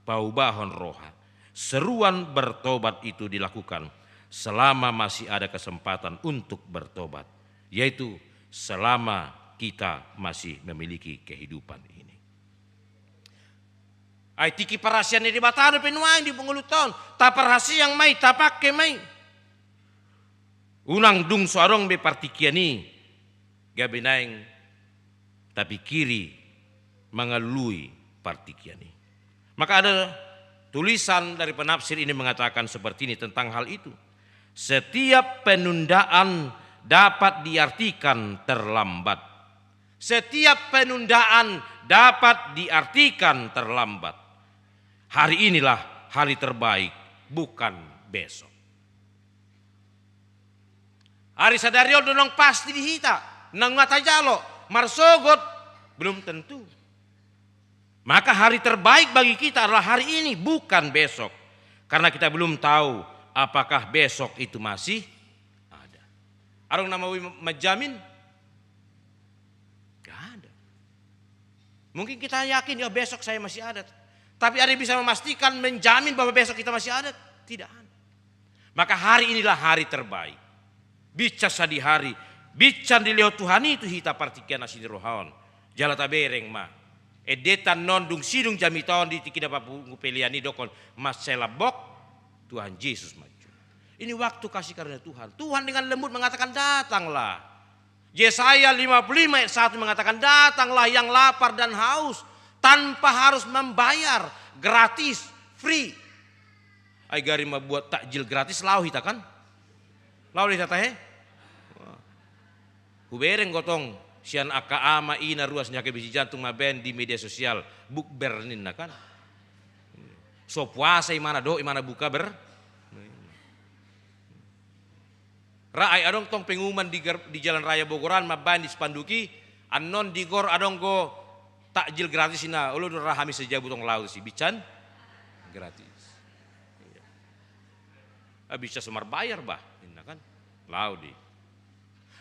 paubahon roha, seruan bertobat itu dilakukan selama masih ada kesempatan untuk bertobat, yaitu selama kita masih memiliki kehidupan ini. Ai tingki parhaseang ni Debata dope nuaeng di ngolunta on, taparhaseang ma i, tapangke ma i. Unang dung so adong be partingkian i, gabe naeng tapingkiri mangalului partingkian i. Maka ada tulisan dari penafsir ini mengatakan seperti ini tentang hal itu. Setiap penundaan dapat diartikan terlambat. Setiap penundaan dapat diartikan terlambat. Hari inilah hari terbaik, bukan besok. Ari sadari on do naung pasti di hita, naung na tajalo, marsogot, belum tentu. Maka hari terbaik bagi kita adalah hari ini, bukan besok. Karena kita belum tahu apakah besok itu masih ada. Adong na mau menjamin? Gak ada. Mungkin kita yakin, ya, besok saya masih ada. Tapi ada yang bisa memastikan, menjamin bahwa besok kita masih ada? Tidak ada. Maka hari inilah hari terbaik. Binsan sadihari, binsan dilehon Tuhan i tu hita partingkian na sini roha on. Jala tabereng ma. Ende annon dung sidung jamita on di tingki na papungu pelean i, dokkon, mansai lambok, Tuhan Jesus maju. Ini waktu kasih karunia Tuhan. Tuhan dengan lembut mengatakan, "Datanglah." Yesaya lima puluh lima ayat satu mengatakan, "Datanglah yang lapar dan haus, tanpa harus membayar, gratis, free." Ai gari ma buat takjil gratis, laho hita kan? Laho do hita tahe? Hubereng gotong sian angka ama ina ruas ni H K B C Jantung mambaen di media sosial, bukber ninna kan? So puasa imana dohot imana buka ber-, ra ai adong tong pengumuman di ger-, di Jalan Raya Bogor an mambaen di spanduk i, annon di gor adong do takjil gratis ninna, olo do ra hami sajabu tong laho tusi, binsan gratis. Iya. Ah, bisa so marbayar bah, ninna kan. Laho do i.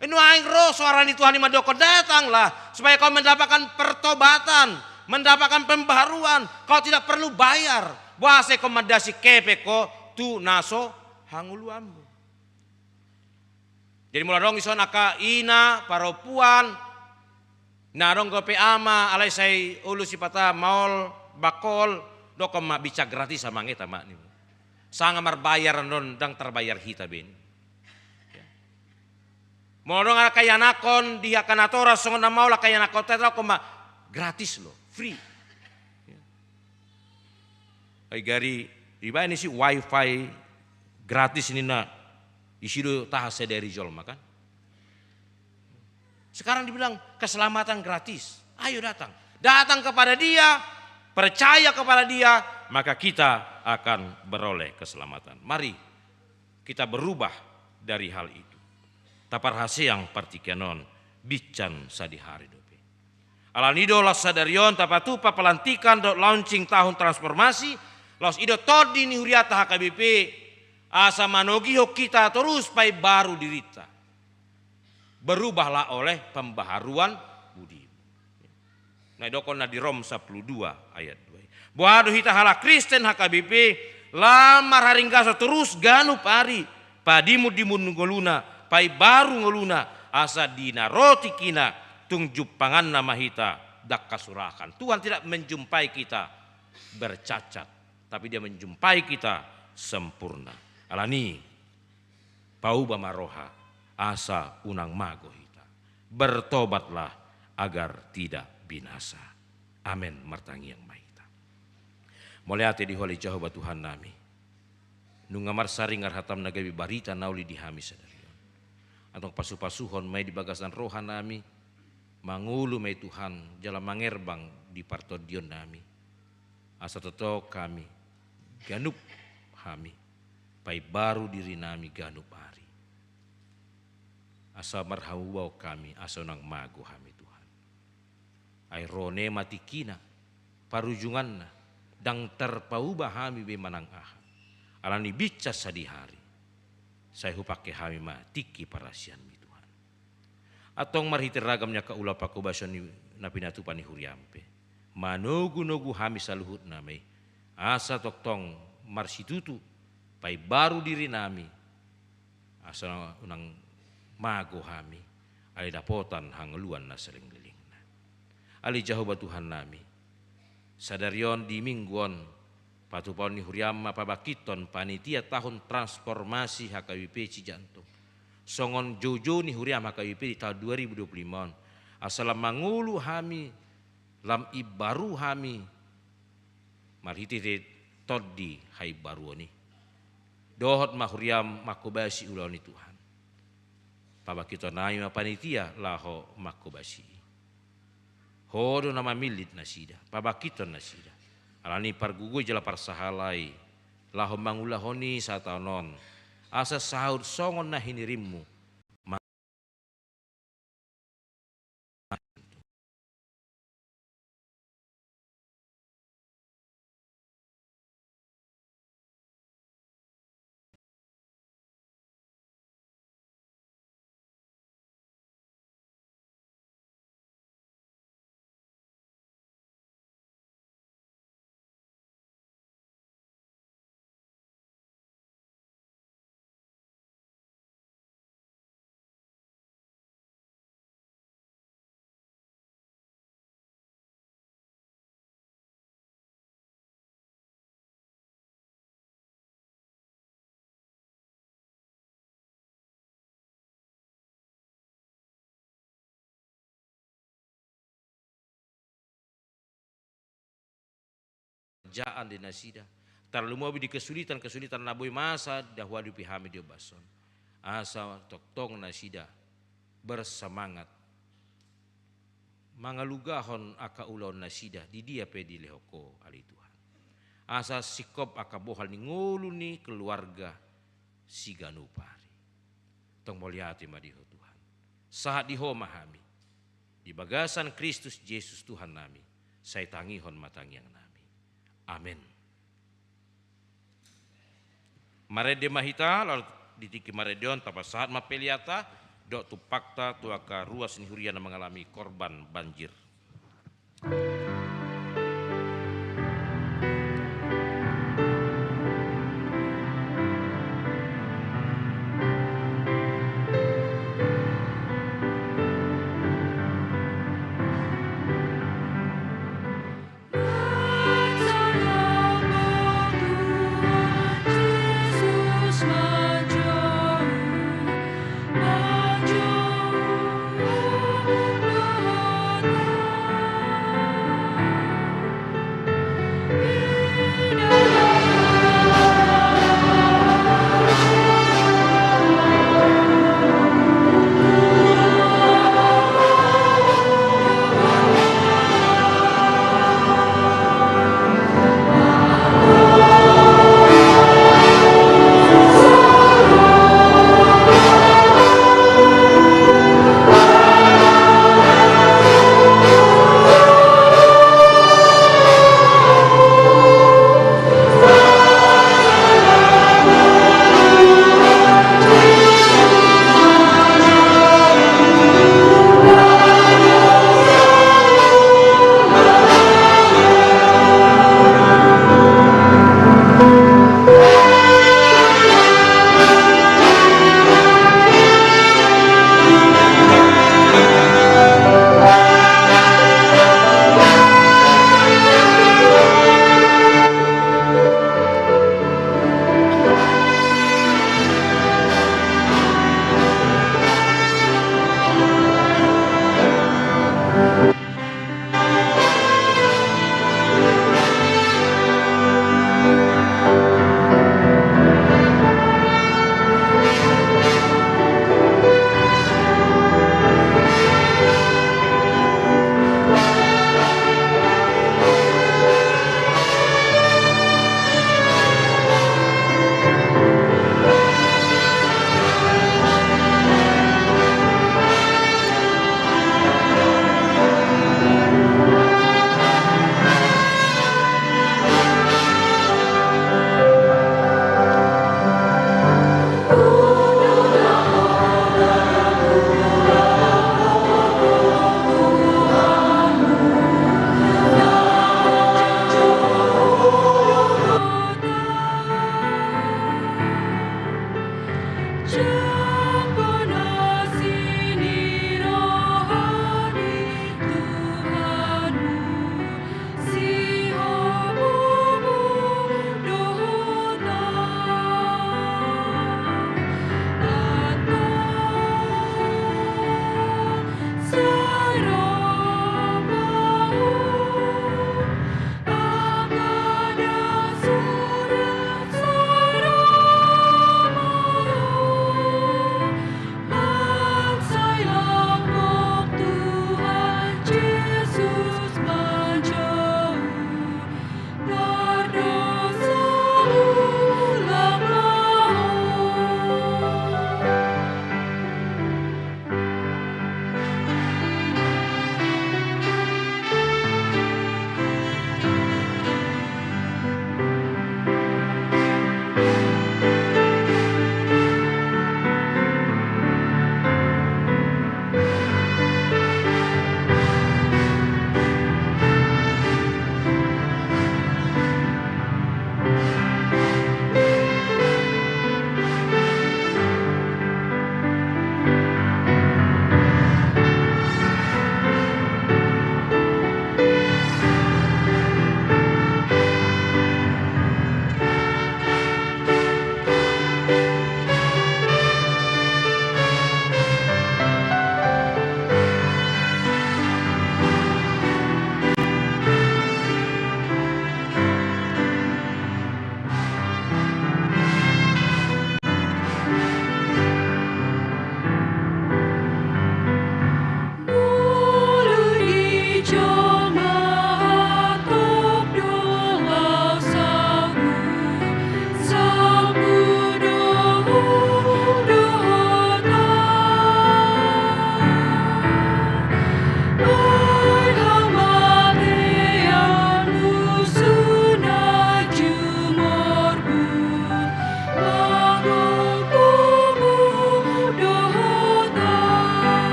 Nuaeng ro suara ni Tuhan i mandokkon, "Datanglah, supaya kau mendapatkan pertobatan, mendapatkan pembaharuan. Kau tidak perlu bayar. Boasa ingkon mandasing hepeng ho tu na so hangoluanmu?" Jadi molo adong dison angka ina, parompuan, na adong dope ama, alai sai olo sipata maol, bangkol, dokkon ma, "Binsan gratis amang, eta ma," ninna. Sanga marbayar annon, ndang tarbayar hita be. Ya. Molo adong angka ianakhon di angka natoras songon na maol angka ianakhonta, dokkon ma, "Gratis lo, free." Ya. Ai gari dibaen disi wifi gratis ninna, disi do tahan sadari jolma kan. Sekarang dibilang keselamatan gratis. Ayo datang. Datang kepada Dia, percaya kepada Dia, maka kita akan beroleh keselamatan. Mari kita berubah dari hal itu. Taparhaseang partingkian on, binsan sadihari dope. Alani i do laos sadari on tapatupa pelantikan dohot launching tahun transformasi, laos i do tondi ni hurianta H K B P, asa manogihon hita torus paimbaru dirinta. Berubahlah oleh pembaharuan budimu. Na didokkon na di Rom sampulu dua ayat dua i. Boha do hita halak Kristen H K B P, lam marharinggason torus ganup ari, padimundimun ngoluna, paimbaru ngoluna, asa di na ro tingkina tung jumpanganna ma hita, ndang hasurakan. Tuhan tidak menjumpai kita bercacat, tapi Dia menjumpai kita sempurna. Alani i, pauba ma roha, asa unang mago hita. Bertobatlah agar tidak binasa. Amen. Martangiang ma hita. Mauliate di Ho ale Jahowa Tuhannami. Nunga marsaringar hataM na gabe barita na uli di hami sadari on. Antong pasupasuhon ma i di bagasan rohanami, mangolu ma i Tuhan, jala mangerbang di partondionnami. Asa tongtong hami, ganup hami, paimbaru dirinami ganup ari. Asa marhamubaon hami, asa unang mago hami Tuhan. Ai ro ne ma tingkina, parujunganna, ndang tarpauba hami be manang aha. Alani i binsan sadihari, sai hupangke hami ma tingki parasianMi Tuhan. Antong marhite ragam ni angka ulaon panghobasion ni na pinatupa ni huriaM pe, manogunogu hami saluhutna ma i, asa tongtong marsitutu, paimbaru dirinami, asa unang mago hami, alai dapotan hangoluan na salelenglelengna. Ale Jahowa Tuhannami, sadari on di Minggu on, patupaon ni huriaM ma pabangkithon panitia tahun transformasi H K B P Cijantung. Songon joujou ni huriaM H K B P di tahun dua ribu dua puluh lima on. Asa lam mangolu hami, lam imbaru hami, marhitehite tondi haimbaruon i. Dohot ma huriaM manghobasi ulaon i Tuhan. Pabangkithon nami ma panitia laho manghobasi i. Ho do na mamillit nasida, pabangkithon nasida. Alani i pargogoi jala parsahalai, laho mangulahon i sataon on. Asa saut songon na hinirimMu. pekerjaan di nasida, tarlumobi di kesulitan-kesulitan na boi masa dihadopi hami di ombas on. Asa tongtong nasida bersemangat mangalugahon angka ulaon nasida di dia pe dilehon Ho ale Tuhan. Asa singkop angka bohal ni ngolu ni keluarga siganup ari. Tong mauliate ma di Ho Tuhan. Sahat di Ho ma hami. Di bagasan Kristus Jesus Tuhan nami, sai tangihon ma tangiang nami. Amen. Marende ma hita, lalu di tingki marende on tapasahat ma peleanta dohot tumpakta tu angka ruas ni huria na mangalami korban banjir.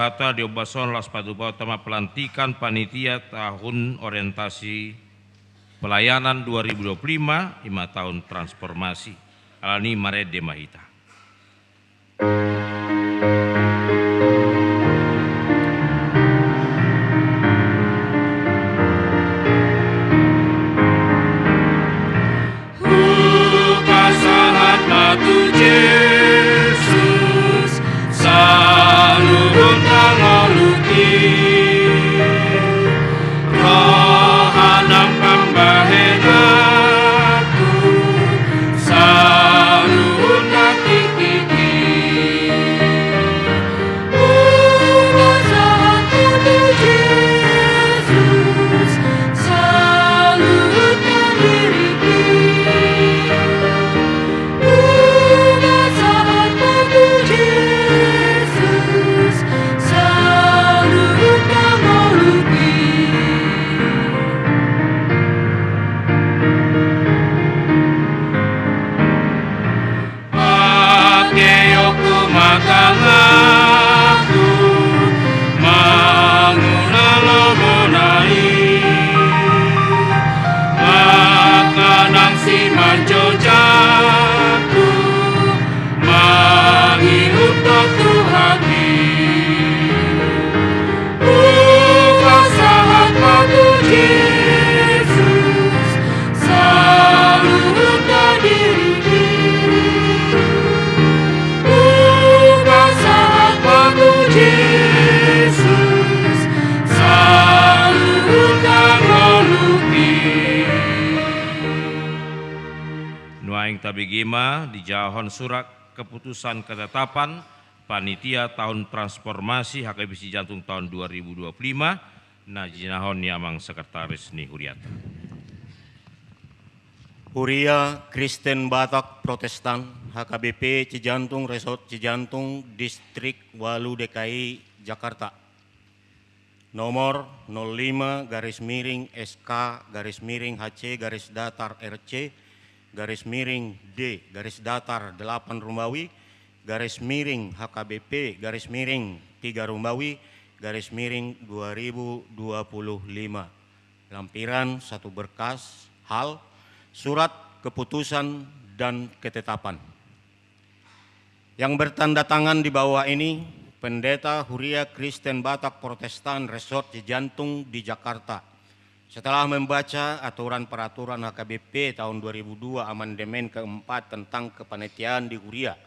Kata di ombas on laos patupahon ma pelantikan panitia tahun orientasi pelayanan dua ribu dua puluh lima, ima tahun transformasi. Alani i marende ma hita. Hupasahat ma tu Jesus saluhut na ngolungki, roha nang pambahenanku saluhut na tingkingki. Hupasahat ma tu Jesus saluhut na diringki. Hupasahat ma tu Jesus saluhut na ngolungki. Patehonku ma tanganku mangula lomona i, mangkanang simanjujungku mangihuthon Tuhan i. Hupasahat ma tu Jesus saluhut na diringki. Hupasahat ma tu Jesus saluhut na ngolungki. Nuaeng tabege ma dijahahon surat keputusan ketetapan panitia tahun transformasi H K B P Cijantung tahun dua ribu dua puluh lima, na jinahahon ni amang sekretaris ni huriata. Huria Kristen Batak Protestan H K B P Cijantung, Resort Cijantung, Distrik ualu D K I Jakarta. Nomor nol lima garis miring S K garis miring H C garis datar R C garis miring D garis datar delapan Rumbawi garis miring H K B P garis miring tiga Rumbawi garis miring dua ribu dua puluh lima. Lampiran satu berkas, hal, surat keputusan dan ketetapan. Yang bertanda tangan di bawah ini, Pendeta Huria Kristen Batak Protestan Resort Cijantung di Jakarta. Setelah membaca aturan peraturan H K B P tahun dua ribu dua, amandemen keempat tentang kepanitiaan di Huria,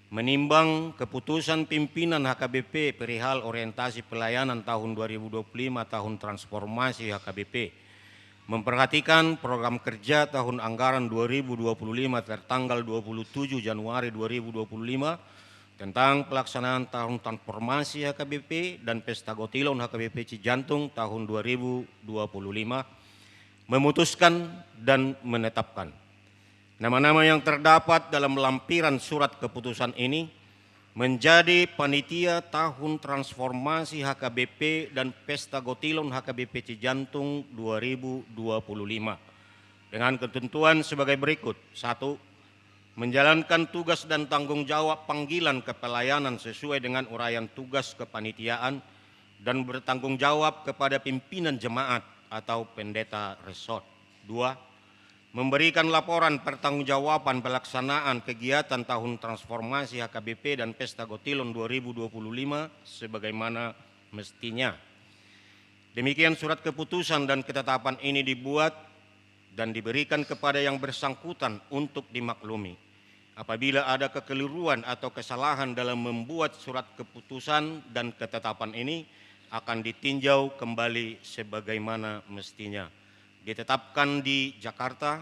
menimbang keputusan pimpinan H K B P perihal orientasi pelayanan tahun dua ribu dua puluh lima, tahun transformasi H K B P, memperhatikan program kerja tahun anggaran dua ribu dua puluh lima tertanggal dua puluh tujuh Januari dua ribu dua puluh lima, tentang pelaksanaan tahun transformasi H K B P dan Pesta Gotilon H K B P Cijantung tahun dua ribu dua puluh lima, memutuskan dan menetapkan nama-nama yang terdapat dalam lampiran surat keputusan ini menjadi panitia tahun transformasi H K B P dan Pesta Gotilon H K B P Cijantung dua ribu dua puluh lima dengan ketentuan sebagai berikut. Satu, menjalankan tugas dan tanggung jawab panggilan kepelayanan sesuai dengan uraian tugas kepanitiaan dan bertanggung jawab kepada pimpinan jemaat atau pendeta resort. Dua, memberikan laporan pertanggungjawaban pelaksanaan kegiatan tahun transformasi H K B P dan Pesta Gotilon dua ribu dua puluh lima sebagaimana mestinya. Demikian surat keputusan dan ketetapan ini dibuat dan diberikan kepada yang bersangkutan untuk dimaklumi. Apabila ada kekeliruan atau kesalahan dalam membuat surat keputusan dan ketetapan ini, akan ditinjau kembali sebagaimana mestinya. Ditetapkan di Jakarta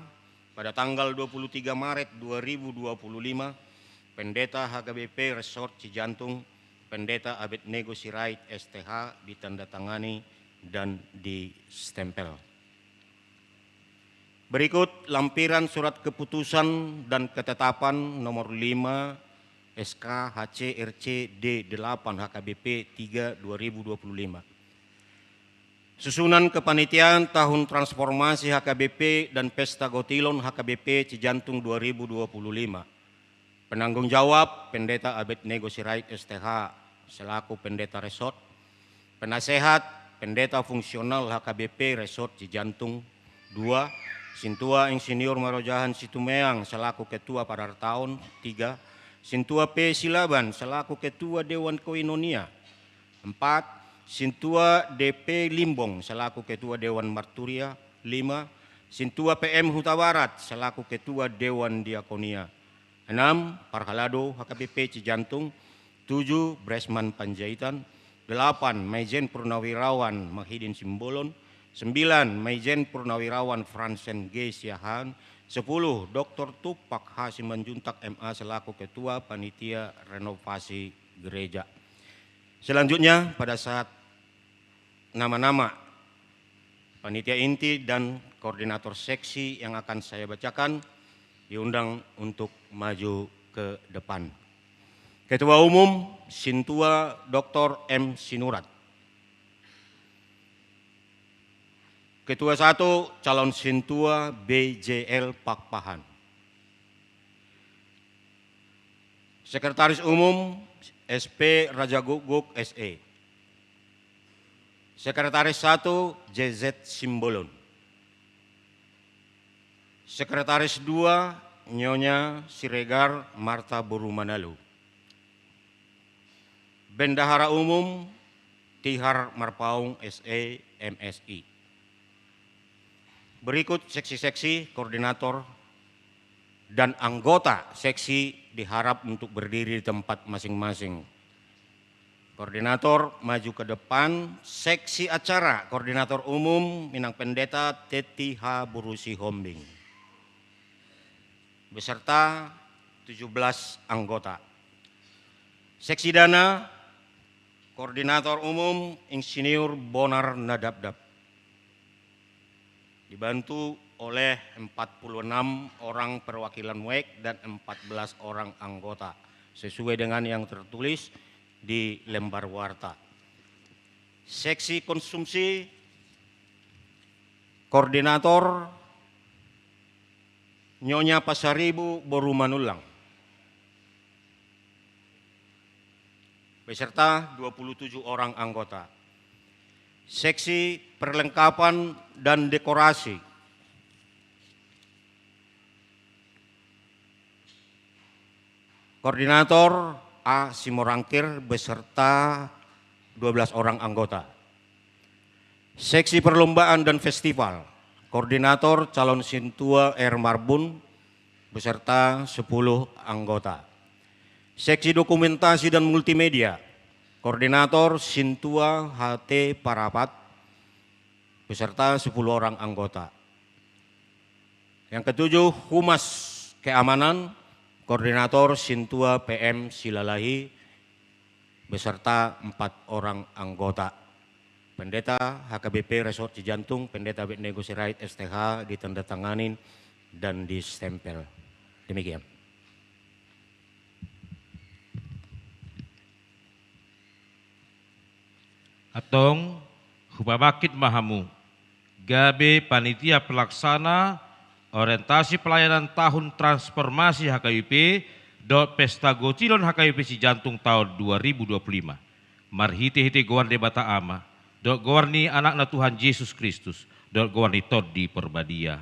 pada tanggal dua puluh tiga Maret dua ribu dua puluh lima, Pendeta H K B P Resort Cijantung, Pendeta Abednego Sirait, S T H, ditandatangani dan distempel. Berikut lampiran surat keputusan dan ketetapan nomor lima, S K H C R C D delapan H K B P tiga dua ribu dua puluh lima. Susunan kepanitiaan tahun transformasi H K B P dan Pesta Gotilon H K B P Cijantung dua ribu dua puluh lima. Penanggung jawab, Pendeta Abednego Sirait, S T H. selaku Pendeta Resort. Penasehat Pendeta Fungsional H K B P Resort Cijantung. Dua, Sintua Insinyur Marojahan Situmeang selaku Ketua Padartaon. Tiga, Sintua P Silaban selaku Ketua Dewan Koinonia. Empat, Sintua D P Limbong selaku Ketua Dewan Marturia. Lima, Sintua P M Hutabarat selaku Ketua Dewan Diakonia. Enam, Parhalado H K B P Cijantung. Tujuh, Bresman Panjaitan. Delapan, Maijen Purnawirawan Mahidin Simbolon. Sembilan, Maijen Purnawirawan Fransen G Siahaan. Sepuluh, Doktor Tumpak H Simanjuntak M A selaku Ketua Panitia Renovasi Gereja. Selanjutnya, pada saat nama-nama panitia inti dan koordinator seksi yang akan saya bacakan diundang untuk maju ke depan. Ketua Umum, Sintua Doktor M Sinurat. Ketua satu, calon Sintua B J L Pakpahan. Sekretaris Umum, S P Raja Gukguk, S E. Sekretaris satu, J Z Simbolon. Sekretaris dua, Nyonya Siregar Marta Boru Manalu. Bendahara Umum, Tihar Marpaung, S E, M Si. Berikut seksi-seksi, koordinator, dan anggota seksi diharap untuk berdiri di tempat masing-masing. Koordinator maju ke depan, seksi acara, koordinator umum, Inang Pendeta Teti H Boru Sihombing, beserta tujuh belas anggota. Seksi dana, koordinator umum, Insinyur Bonar Nadapdap, dibantu oleh empat puluh enam orang perwakilan muek dan empat belas orang anggota, sesuai dengan yang tertulis di lembar warta. Seksi konsumsi, koordinator, Nyonya Pasaribu Boru Manullang, beserta dua puluh tujuh orang anggota. Seksi perlengkapan dan dekorasi, koordinator A Simorangkir beserta dua belas orang anggota. Seksi perlombaan dan festival, koordinator calon Sintua R Marbun beserta sepuluh anggota. Seksi dokumentasi dan multimedia, koordinator Sintua H T Parapat beserta sepuluh orang anggota. Yang ketujuh, Humas Keamanan, koordinator Sintua P M Silalahi beserta empat orang anggota. Pendeta H K B P Resort Cijantung, Pendeta Abed Nego Sirait, S T H, ditandatangani dan distempel. Demikian. Antong, hupabangkit ma hamu gabe panitia pelaksana orientasi pelayanan tahun transformasi H K B P dohot pesta gotilon H K B P Cijantung taon dua ribu dua puluh lima. Marhite-hite goar Debata Ama, dohot goar ni Anakna Tuhan Jesus Kristus, dohot goar ni Tondi Porbadia.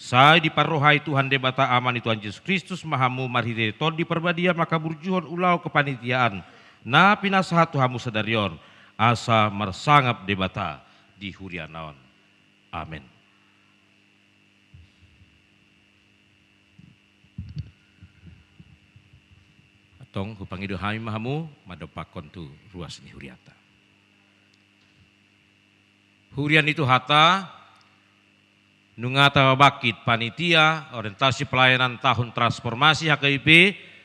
Sai diparrohai Tuhan Debata Ama ni Tuhan Jesus Kristus ma hamu marhite Tondi Porbadia mangkaburjuhon ulaon kepanitiaan na pinasahat tu hamu sadari on, asa marsangap Debata di huriana on. Amen. Antong hupangido hami ma hamu mandompakkon tu ruas ni hurianta. Huria ni Tuhanta, nunga tapabangkit panitia orientasi pelayanan tahun transformasi H K B P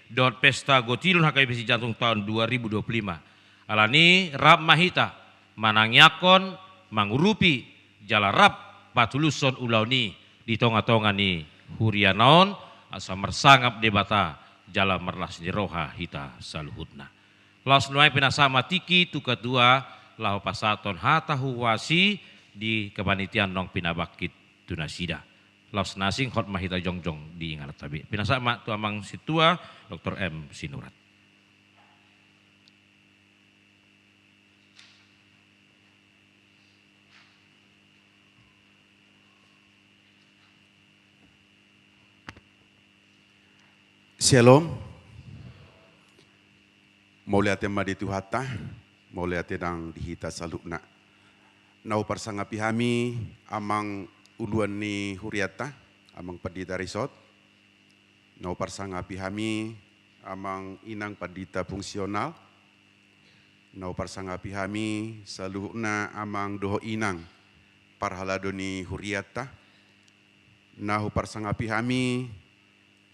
dohot pesta gotilon H K B P Cijantung taon dua ribu dua puluh lima. Alani rap ma hita manangiangkon, mangurupi, jala rap patulushon ulaon i di tonga-tonga ni huriana on, asa marsangap Debata jala marlas ni roha hita saluhutna. Laos nuaeng pinasahat ma tingki tu ketua laho pasahathon hata huhuasi di kepanitiaan naung pinabangkit tu nasida. Laos na asing hot ma hita jongjong di ingananta be. Pinasahat ma tu amang sintua, Doktor M Sinurat. Shalom. Mauliate ma di Tuhanta, mauliate nang di hita saluhutna. Na huparsangapi hami amang uluan ni hurianta, amang pandita risot. Na huparsangapi hami amang inang pandita fungsional. Na huparsangapi hami saluhutna amang dohot inang parhalado ni hurianta. Na huparsangapi hami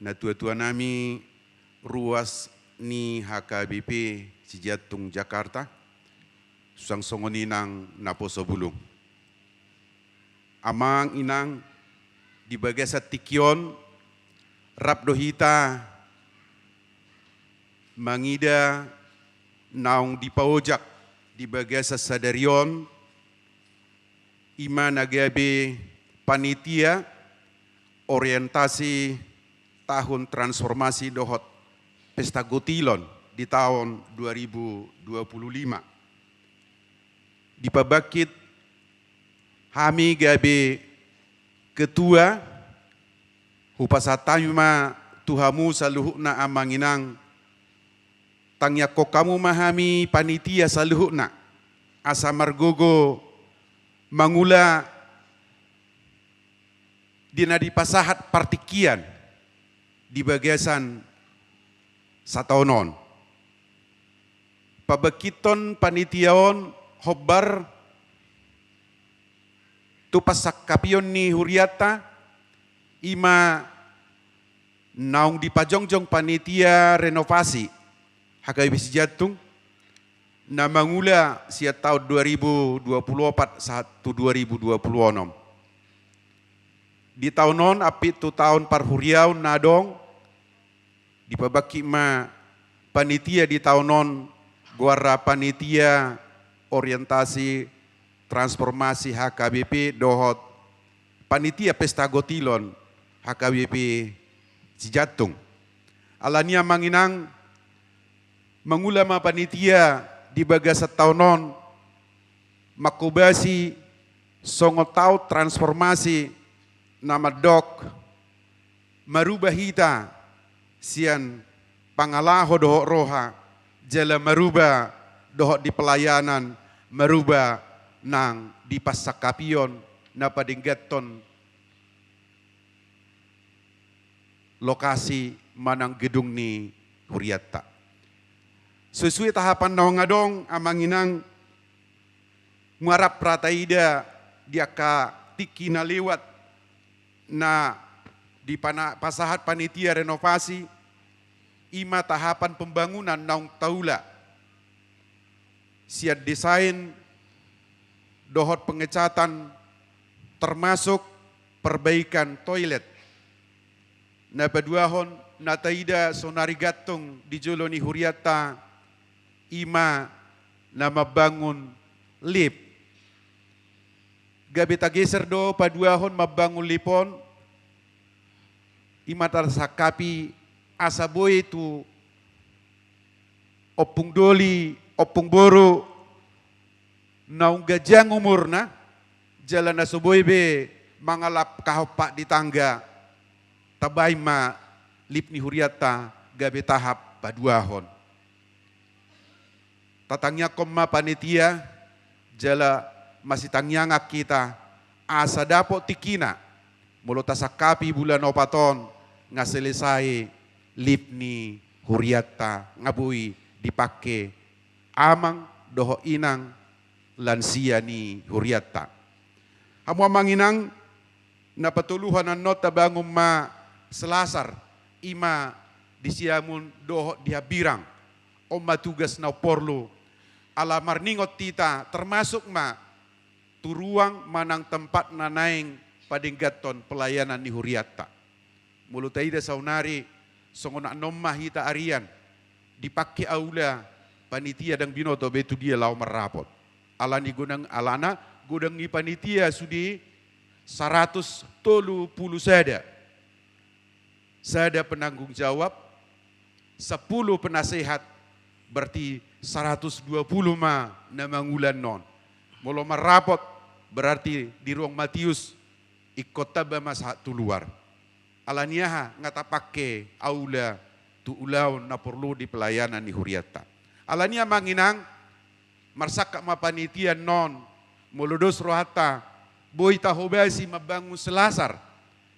natua-tua nami ruas ni H K B P Sijantung Jakarta, suang songon i nang naposo bulung. Amang inang, di bagasan tingki on rap do hita mangida naung dipaojak di bagasan sadari on, i ma na gabe panitia orientasi tahun transformasi dohot pesta gotilon di tahun dua ribu dua puluh lima. Dipabangkit hami gabe ketua, hupasahat hami ma tu hamu saluhutna amang inang, tangiangkon hamu ma hami panitia saluhutna, asa margogo mangula di na dipasahat partingkian di bagasan sataon on. Pabangkithon panitia on hombar tu parsangkapion ni hurianta, i ma naung dipajongjong panitia renovasi H K B P Sijantung, na mangula sian tahun dua ribu dua puluh opat sahat tu dua ribu dua puluh onom. Di taon on, ampit tu taon parhuriaon na adong, dipabangkit ma panitia di taon on, goarna panitia orientasi transformasi H K B P dohot panitia pesta gotilon H K B P Sijantung. Alani i amang inang, mangula ma panitia di bagasan taon on, manghobasi songon taon transformasi na mandok, maruba hita sian pangalaho dohot roha, jala maruba dohot di pelayanan, maruba nang di parsangkapion na padengganhon lokasi manang gedung ni hurianta. Sesuai tahapan naung adong amang inang, nunga rap ra taida di angka tingki na lewat na dipana-, pasahat panitia renovasi, i ma tahapan pembangunan naung taula. Sian desain dohot pengecatan, termasuk perbaikan toilet. Na paduahon na taida saonari gantung di jolo ni hurianta, i ma na mambangun lift. Gabe tageser do paduahon mambangun lift on, i ma tarsangkapi asa boi tu ompung doli, ompung boru, naung ganjang umurna, jala na so boi be mangalap kahompak di tangga, tabaen ma lift ni hurianta gabe tahap paduahon. Tatangiangkon ma panitia, jala masitangiangan hita, asa dapot tingkina, molo tasangkapi bulan opat on, nga selesai lift ni hurianta, nga boi dipangke amang dohot inang lansia ni hurianta. Hamu amang inang, na patoluhon annon tabangun ma selasar, i ma di Siamun dohot di Hambirang. On ma tugas na umporlu, ala marningot hita, termasuk ma tu ruang manang tempat na naeng padengganhon pelayanan ni hurianta. Molo taida saonari, songon annon ma hita arian, dipangke aula, panitia ndang binoto be tu dia laho marrapot. Alani godang, alana godang ni panitia sude saratus tolu pulu sada. Sada penanggung jawab, sampulu penasehat, berarti saratus dua pulu ma na mangula annon. Molo marrapot, berarti di ruang Matius, ingkon tamba ma sahat tu luar. Alani aha nga tapangke aula tu ulaon na porlu di pelayanan ni hurianta. Alani i amang inang, marsangkap ma panitia annon, molo dos rohanta, boi tahobasi mambangun Selasar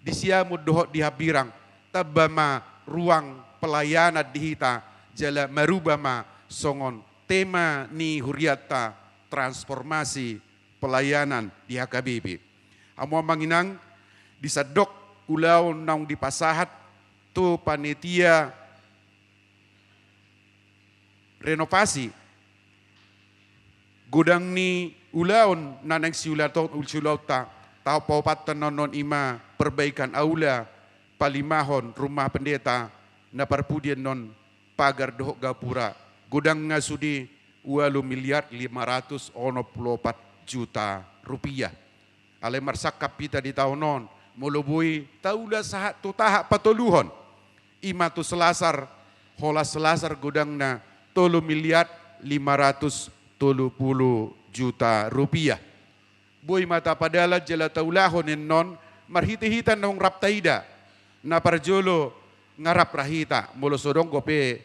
di Siamun dohot di Hambirang, tamba ma ruang pelayanan di hita, jala maruba ma songon tema ni hurianta, transformasi pelayanan di H K B P. Hamu amang inang, di sandok ulaon naung dipasahat tu panitia renovasi godang ni ulaon na naeng siulato-, siulaonta, taon paopathon annon i ma perbaikan aula, palimahon rumah pendeta, na parpudi annon pagar dohot gapura, godangna sude ualu miliar lima ratus onom pulu opat juta rupiah. Alai marsangkap hita di taon on, molo boi taula sahat tu tahap patoluhon, i ma tu Selasar, holan Selasar godangna tolu miliar lima ratus tolu pulu juta rupiah. Boi ma tapadalan jala taulahon annon, marhitehite naung rap taida. Na parjolo, nga rap ra hita, molo so adong dope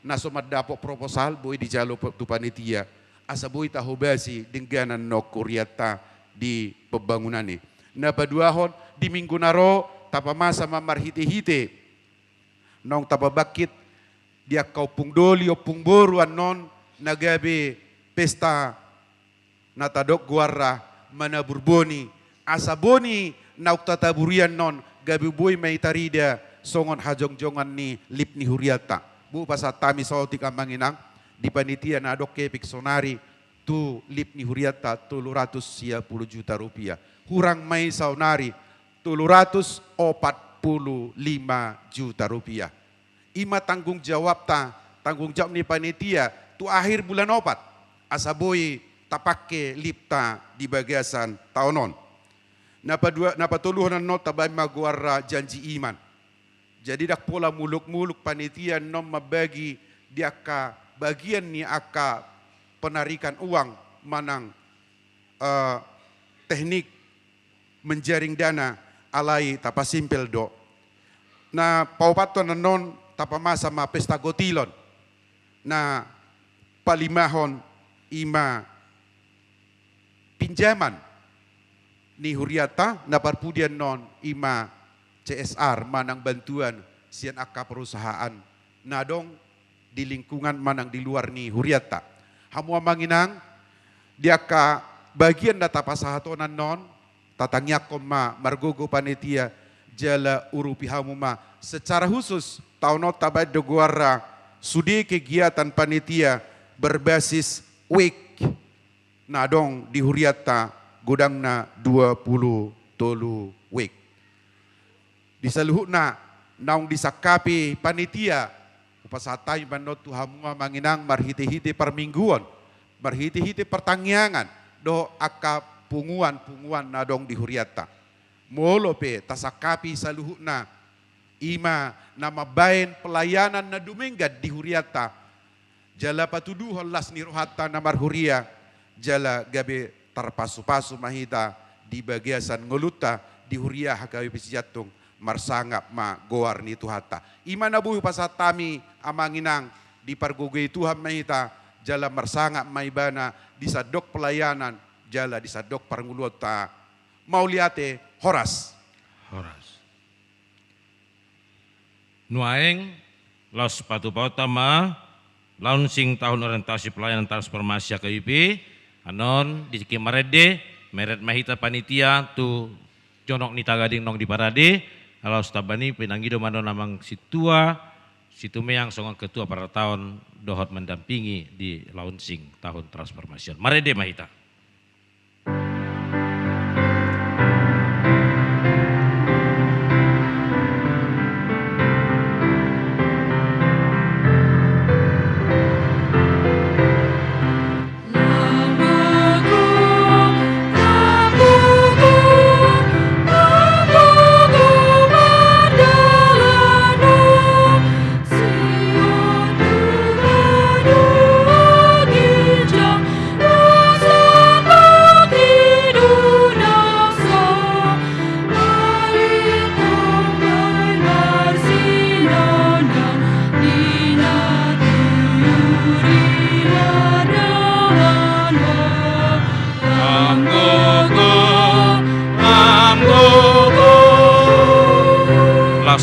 na so mandapot proposal, boi dijalo po-, tu panitia, asa boi tahobasi dengganan ni hurianta di pembangunan i. Na paduahon, di minggu na ro, tapamasa ma marhitehite naung tapabangkit di angka ompung doli, ompung boru annon, na gabe pesta na tadok goarna Manabur Boni, asa boni naung tataburi annon, gabe boi ma i tarida songon hajongjongan ni lip ni hurianta. Boi hupasahat hami saotik amang inang, di panitia na adong hepeng saonari, tu lip ni hurianta tolu ratus sia pulu juta rupiah. Hurang ma i saonari tolu ratus opat pulu lima juta rupiah. I ma tanggung jawabta, tanggung jawab ni panitia, tu akhir bulan opat, asa boi tapangke lipta di bagasan taon on. Na padua, na patoluhon annon tabaen ma goarna janji iman. Jadi ndang pola muluk-muluk panitia annon mambagi di angka bagian ni angka penarikan uang manang, eh, teknik menjaring dana, alai tapasimpel do. Na paopathon annon tapamasa ma pesta gotilon. Na palimahon i ma pinjaman ni hurianta, na parpudi annon i ma C S R manang bantuan sian angka perusahaan na adong di lingkungan manang di luar ni hurianta. Hamu amang inang, di angka bagian na tapasahat on annon, tatangiangkon ma margogo panitia, jala urupi hamu ma secara khusus, taon on tabaen do goarna sude kegiatan panitia berbasis week na adong di hurianta, godangna dua pulu tolu week. Di saluhutna naung disangkapi panitia, hupasahat hami ma annon tu hamu amang inang marhitehite parmingguon, marhitehite partangiangan, dohot angka punguan-punguan na adong di hurianta. Molo pe tasangkapi saluhutna, i ma na mambaen pelayanan na dumenggan di hurianta, jala patuduhon las ni rohanta na marhuria, jala gabe tarpasupasu ma hita di bagasan ngolunta di huria H K B P Sijantung, marsangap ma goar ni Tuhanta. I ma na boi hupasahat hami amang inang, dipargogoi Tuhan ma hita, jala marsangap ma Ibana di sandok pelayanan, jala di sandok parngoluonta. Mauliate, horas. Horas. Nuaeng, laos patupaonta ma launching tahun orientasi pelayanan transformasi H K B P, annon di tingki marende, meret ma hita panitia tu jonok ni tagading naung diparade, laos tamba ni pinangido ma annon amang sintua, Situmeang songon ketua parataon dohot mendampingi di launching tahun transformasi on. Marende ma hita.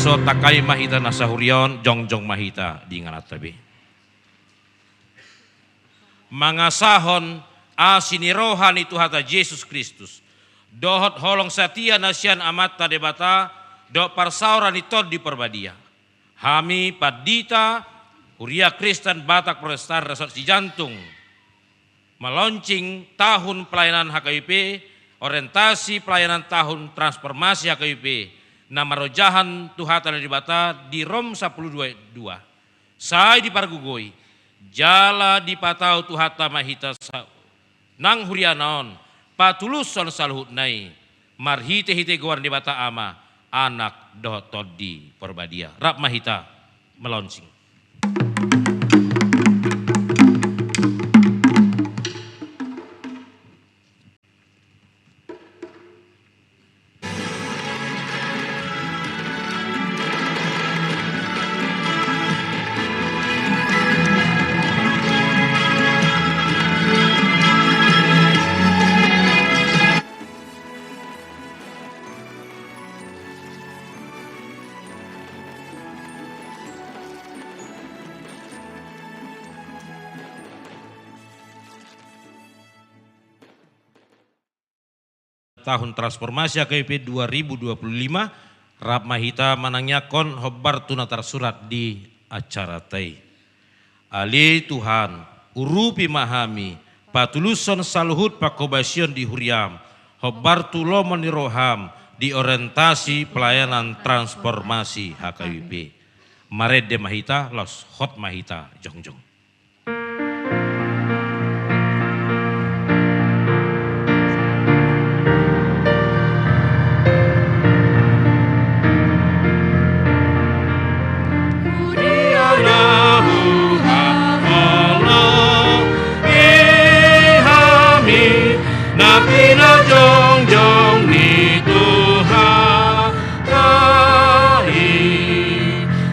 Songon i ma hita na sahuria on, jongjong ma hita di ingananta be. Mangasahon asi ni roha ni Tuhanta Jesus Kristus, dohot holong satia na sian Amanta Debata, dohot parsaoran ni Tondi Parbadia. Hami pandita, Huria Kristen Batak Protestan Resort Sijantung, melaunching tahun pelayanan H K B P, orientasi pelayanan tahun transformasi H K B P, na marojahan tu hata ni Debata di Rom sampulu dua ayat dua. Sai dipargogoi, jala dipatau Tuhanta ma hita sa-, nang huriana on, patulushon saluhutna i, marhite-hite goar ni Debata Ama, Anak, dohot Tondi Parbadia. Rap ma hita melaunching. Tahun transformasi H K B P dua ribu dua puluh lima, rap ma hita manangiangkon hombar tu na tarsurat di acaranta i. Ale Tuhan, urupi ma hami, patulushon saluhut panghobasion di huriam, hombar tu lomo ni roham, di orientasi pelayanan transformasi H K B P. Marende ma hita, laos hot ma hita, jongjong.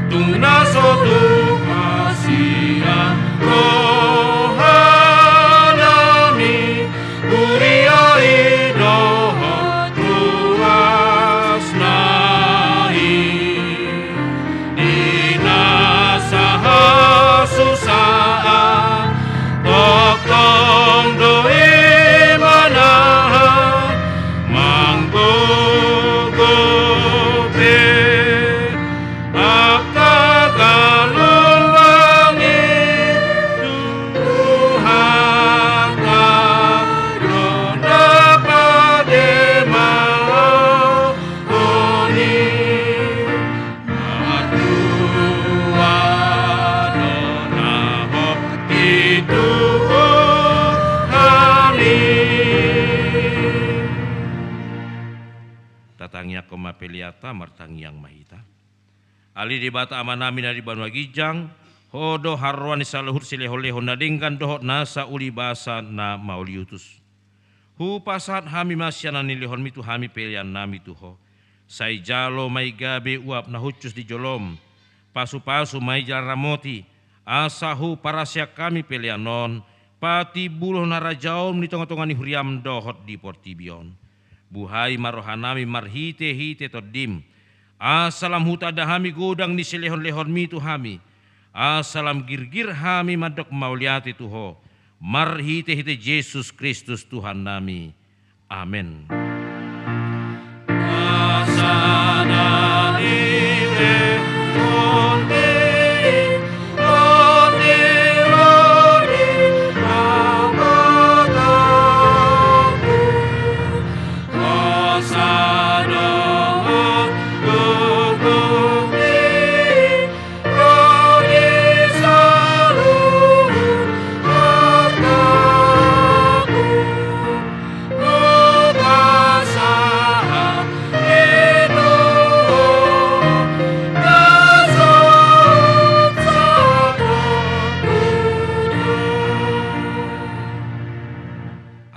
Tung na so tung hasian rohanami, huria i dohot ruasna i. Di na sahat susaan, tongtong do i manahan, manggogo pe angka galuang i. Tuhan, Tuhan, do na pade ma hami. Martua do na hot i tu hami. Tatangiangkon ma peleanta, martangiang ma hita. Ale Debata Amanami na di banua ginjang, Ho do haroroan ni saluhut silehonlehon na denggan dohot nasa ulibasa na mauliutus. Hupasahat hami ma sian na nilehonmi tu hami peleannami tu Ho. Sai jalo ma i gabe uap na hushus di jolom. Pasupasu ma i jala ramoti, asa huparaseak hami pelean on, patimbulhon harajaonmu di tongatonga ni huriam dohot di portibi on. Buhai ma rohanami marhitehite Tondim, asa lam hutanda hami godang ni silehonlehonmi tu hami, asa lam girgir hami mandok mauliate tu Ho, marhitehite Jesus Kristus Tuhannami. Amen.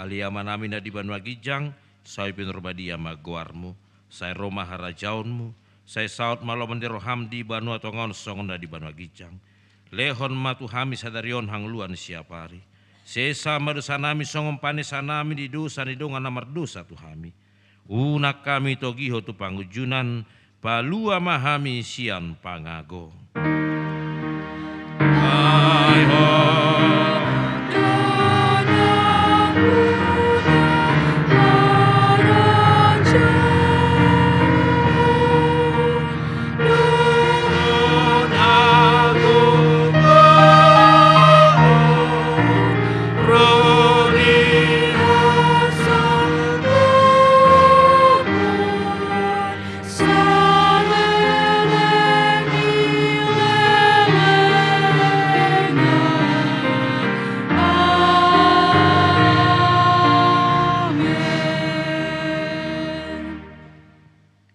Ale Amanami na di banua ginjang, sai pinarbadia ma goarmu, sai ro ma harajaonmu, sai saut ma lomo ni roham di banua tonga on songon na di banua ginjang. Lehon ma tu hami sadari on hangoluan siapari. Sesa ma dosanami songon panesanami di dosa ni dongan na mardosa tu hami. Unang hami togihon tu pangunjunan, Palua ma hami sian pangago.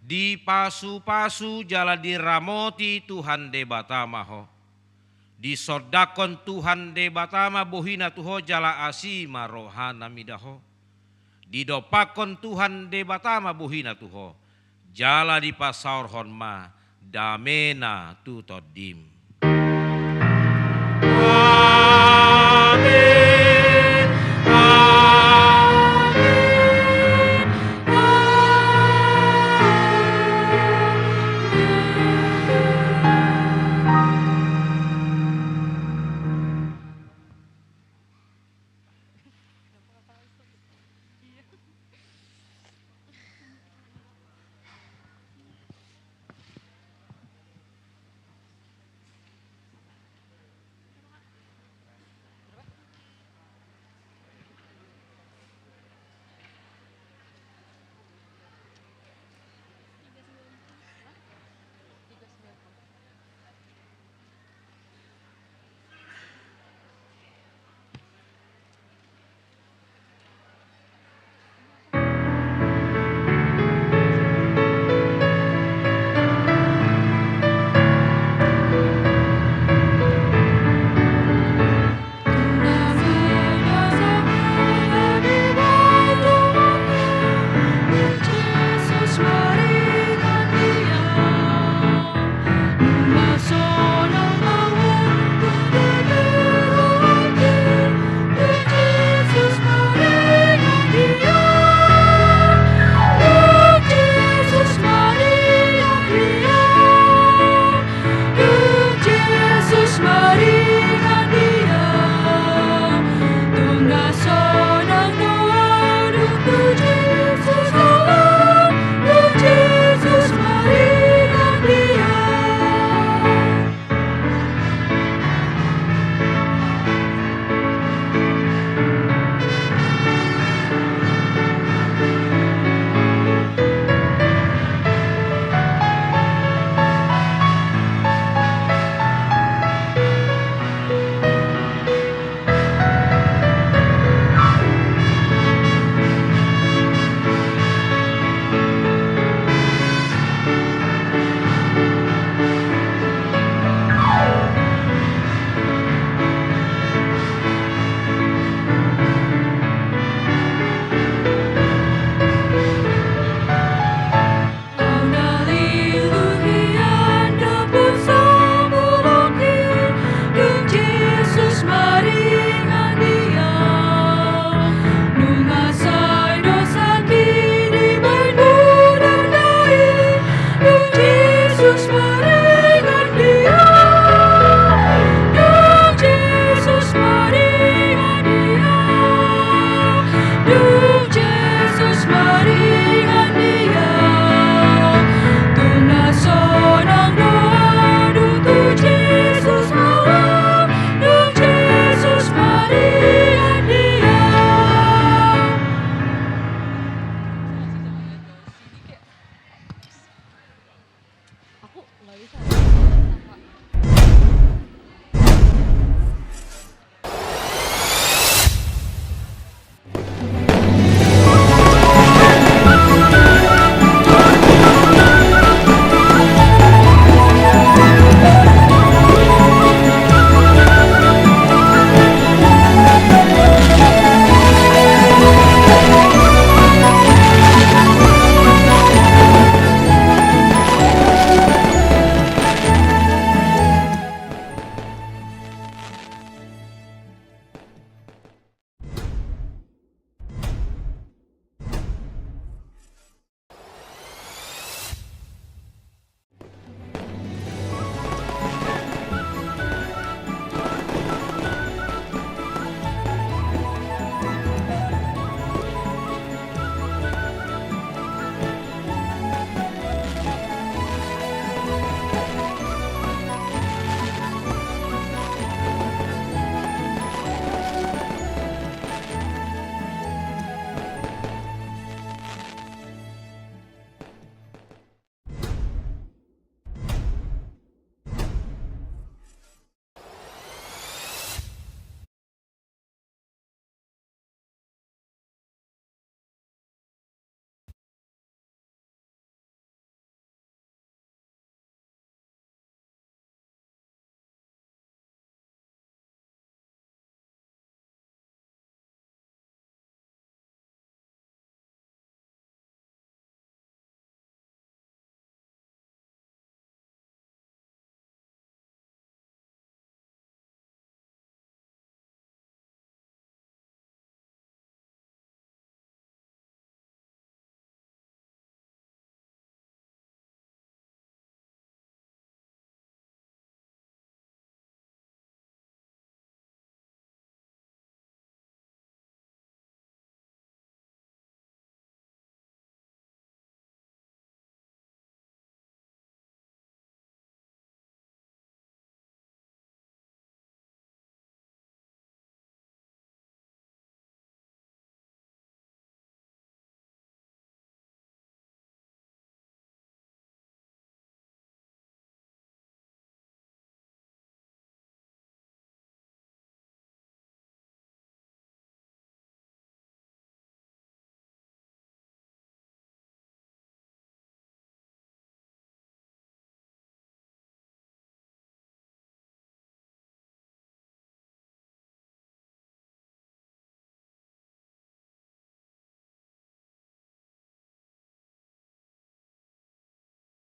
Dipasupasu jala diramoti Tuhan Debata ma ho. Disondangkon Tuhan Debata ma bohina tu ho jala asi ma rohana mida ho. Didompakkon Tuhan Debata ma bohina tu ho, jala dipasaorhon ma damena tu tondim.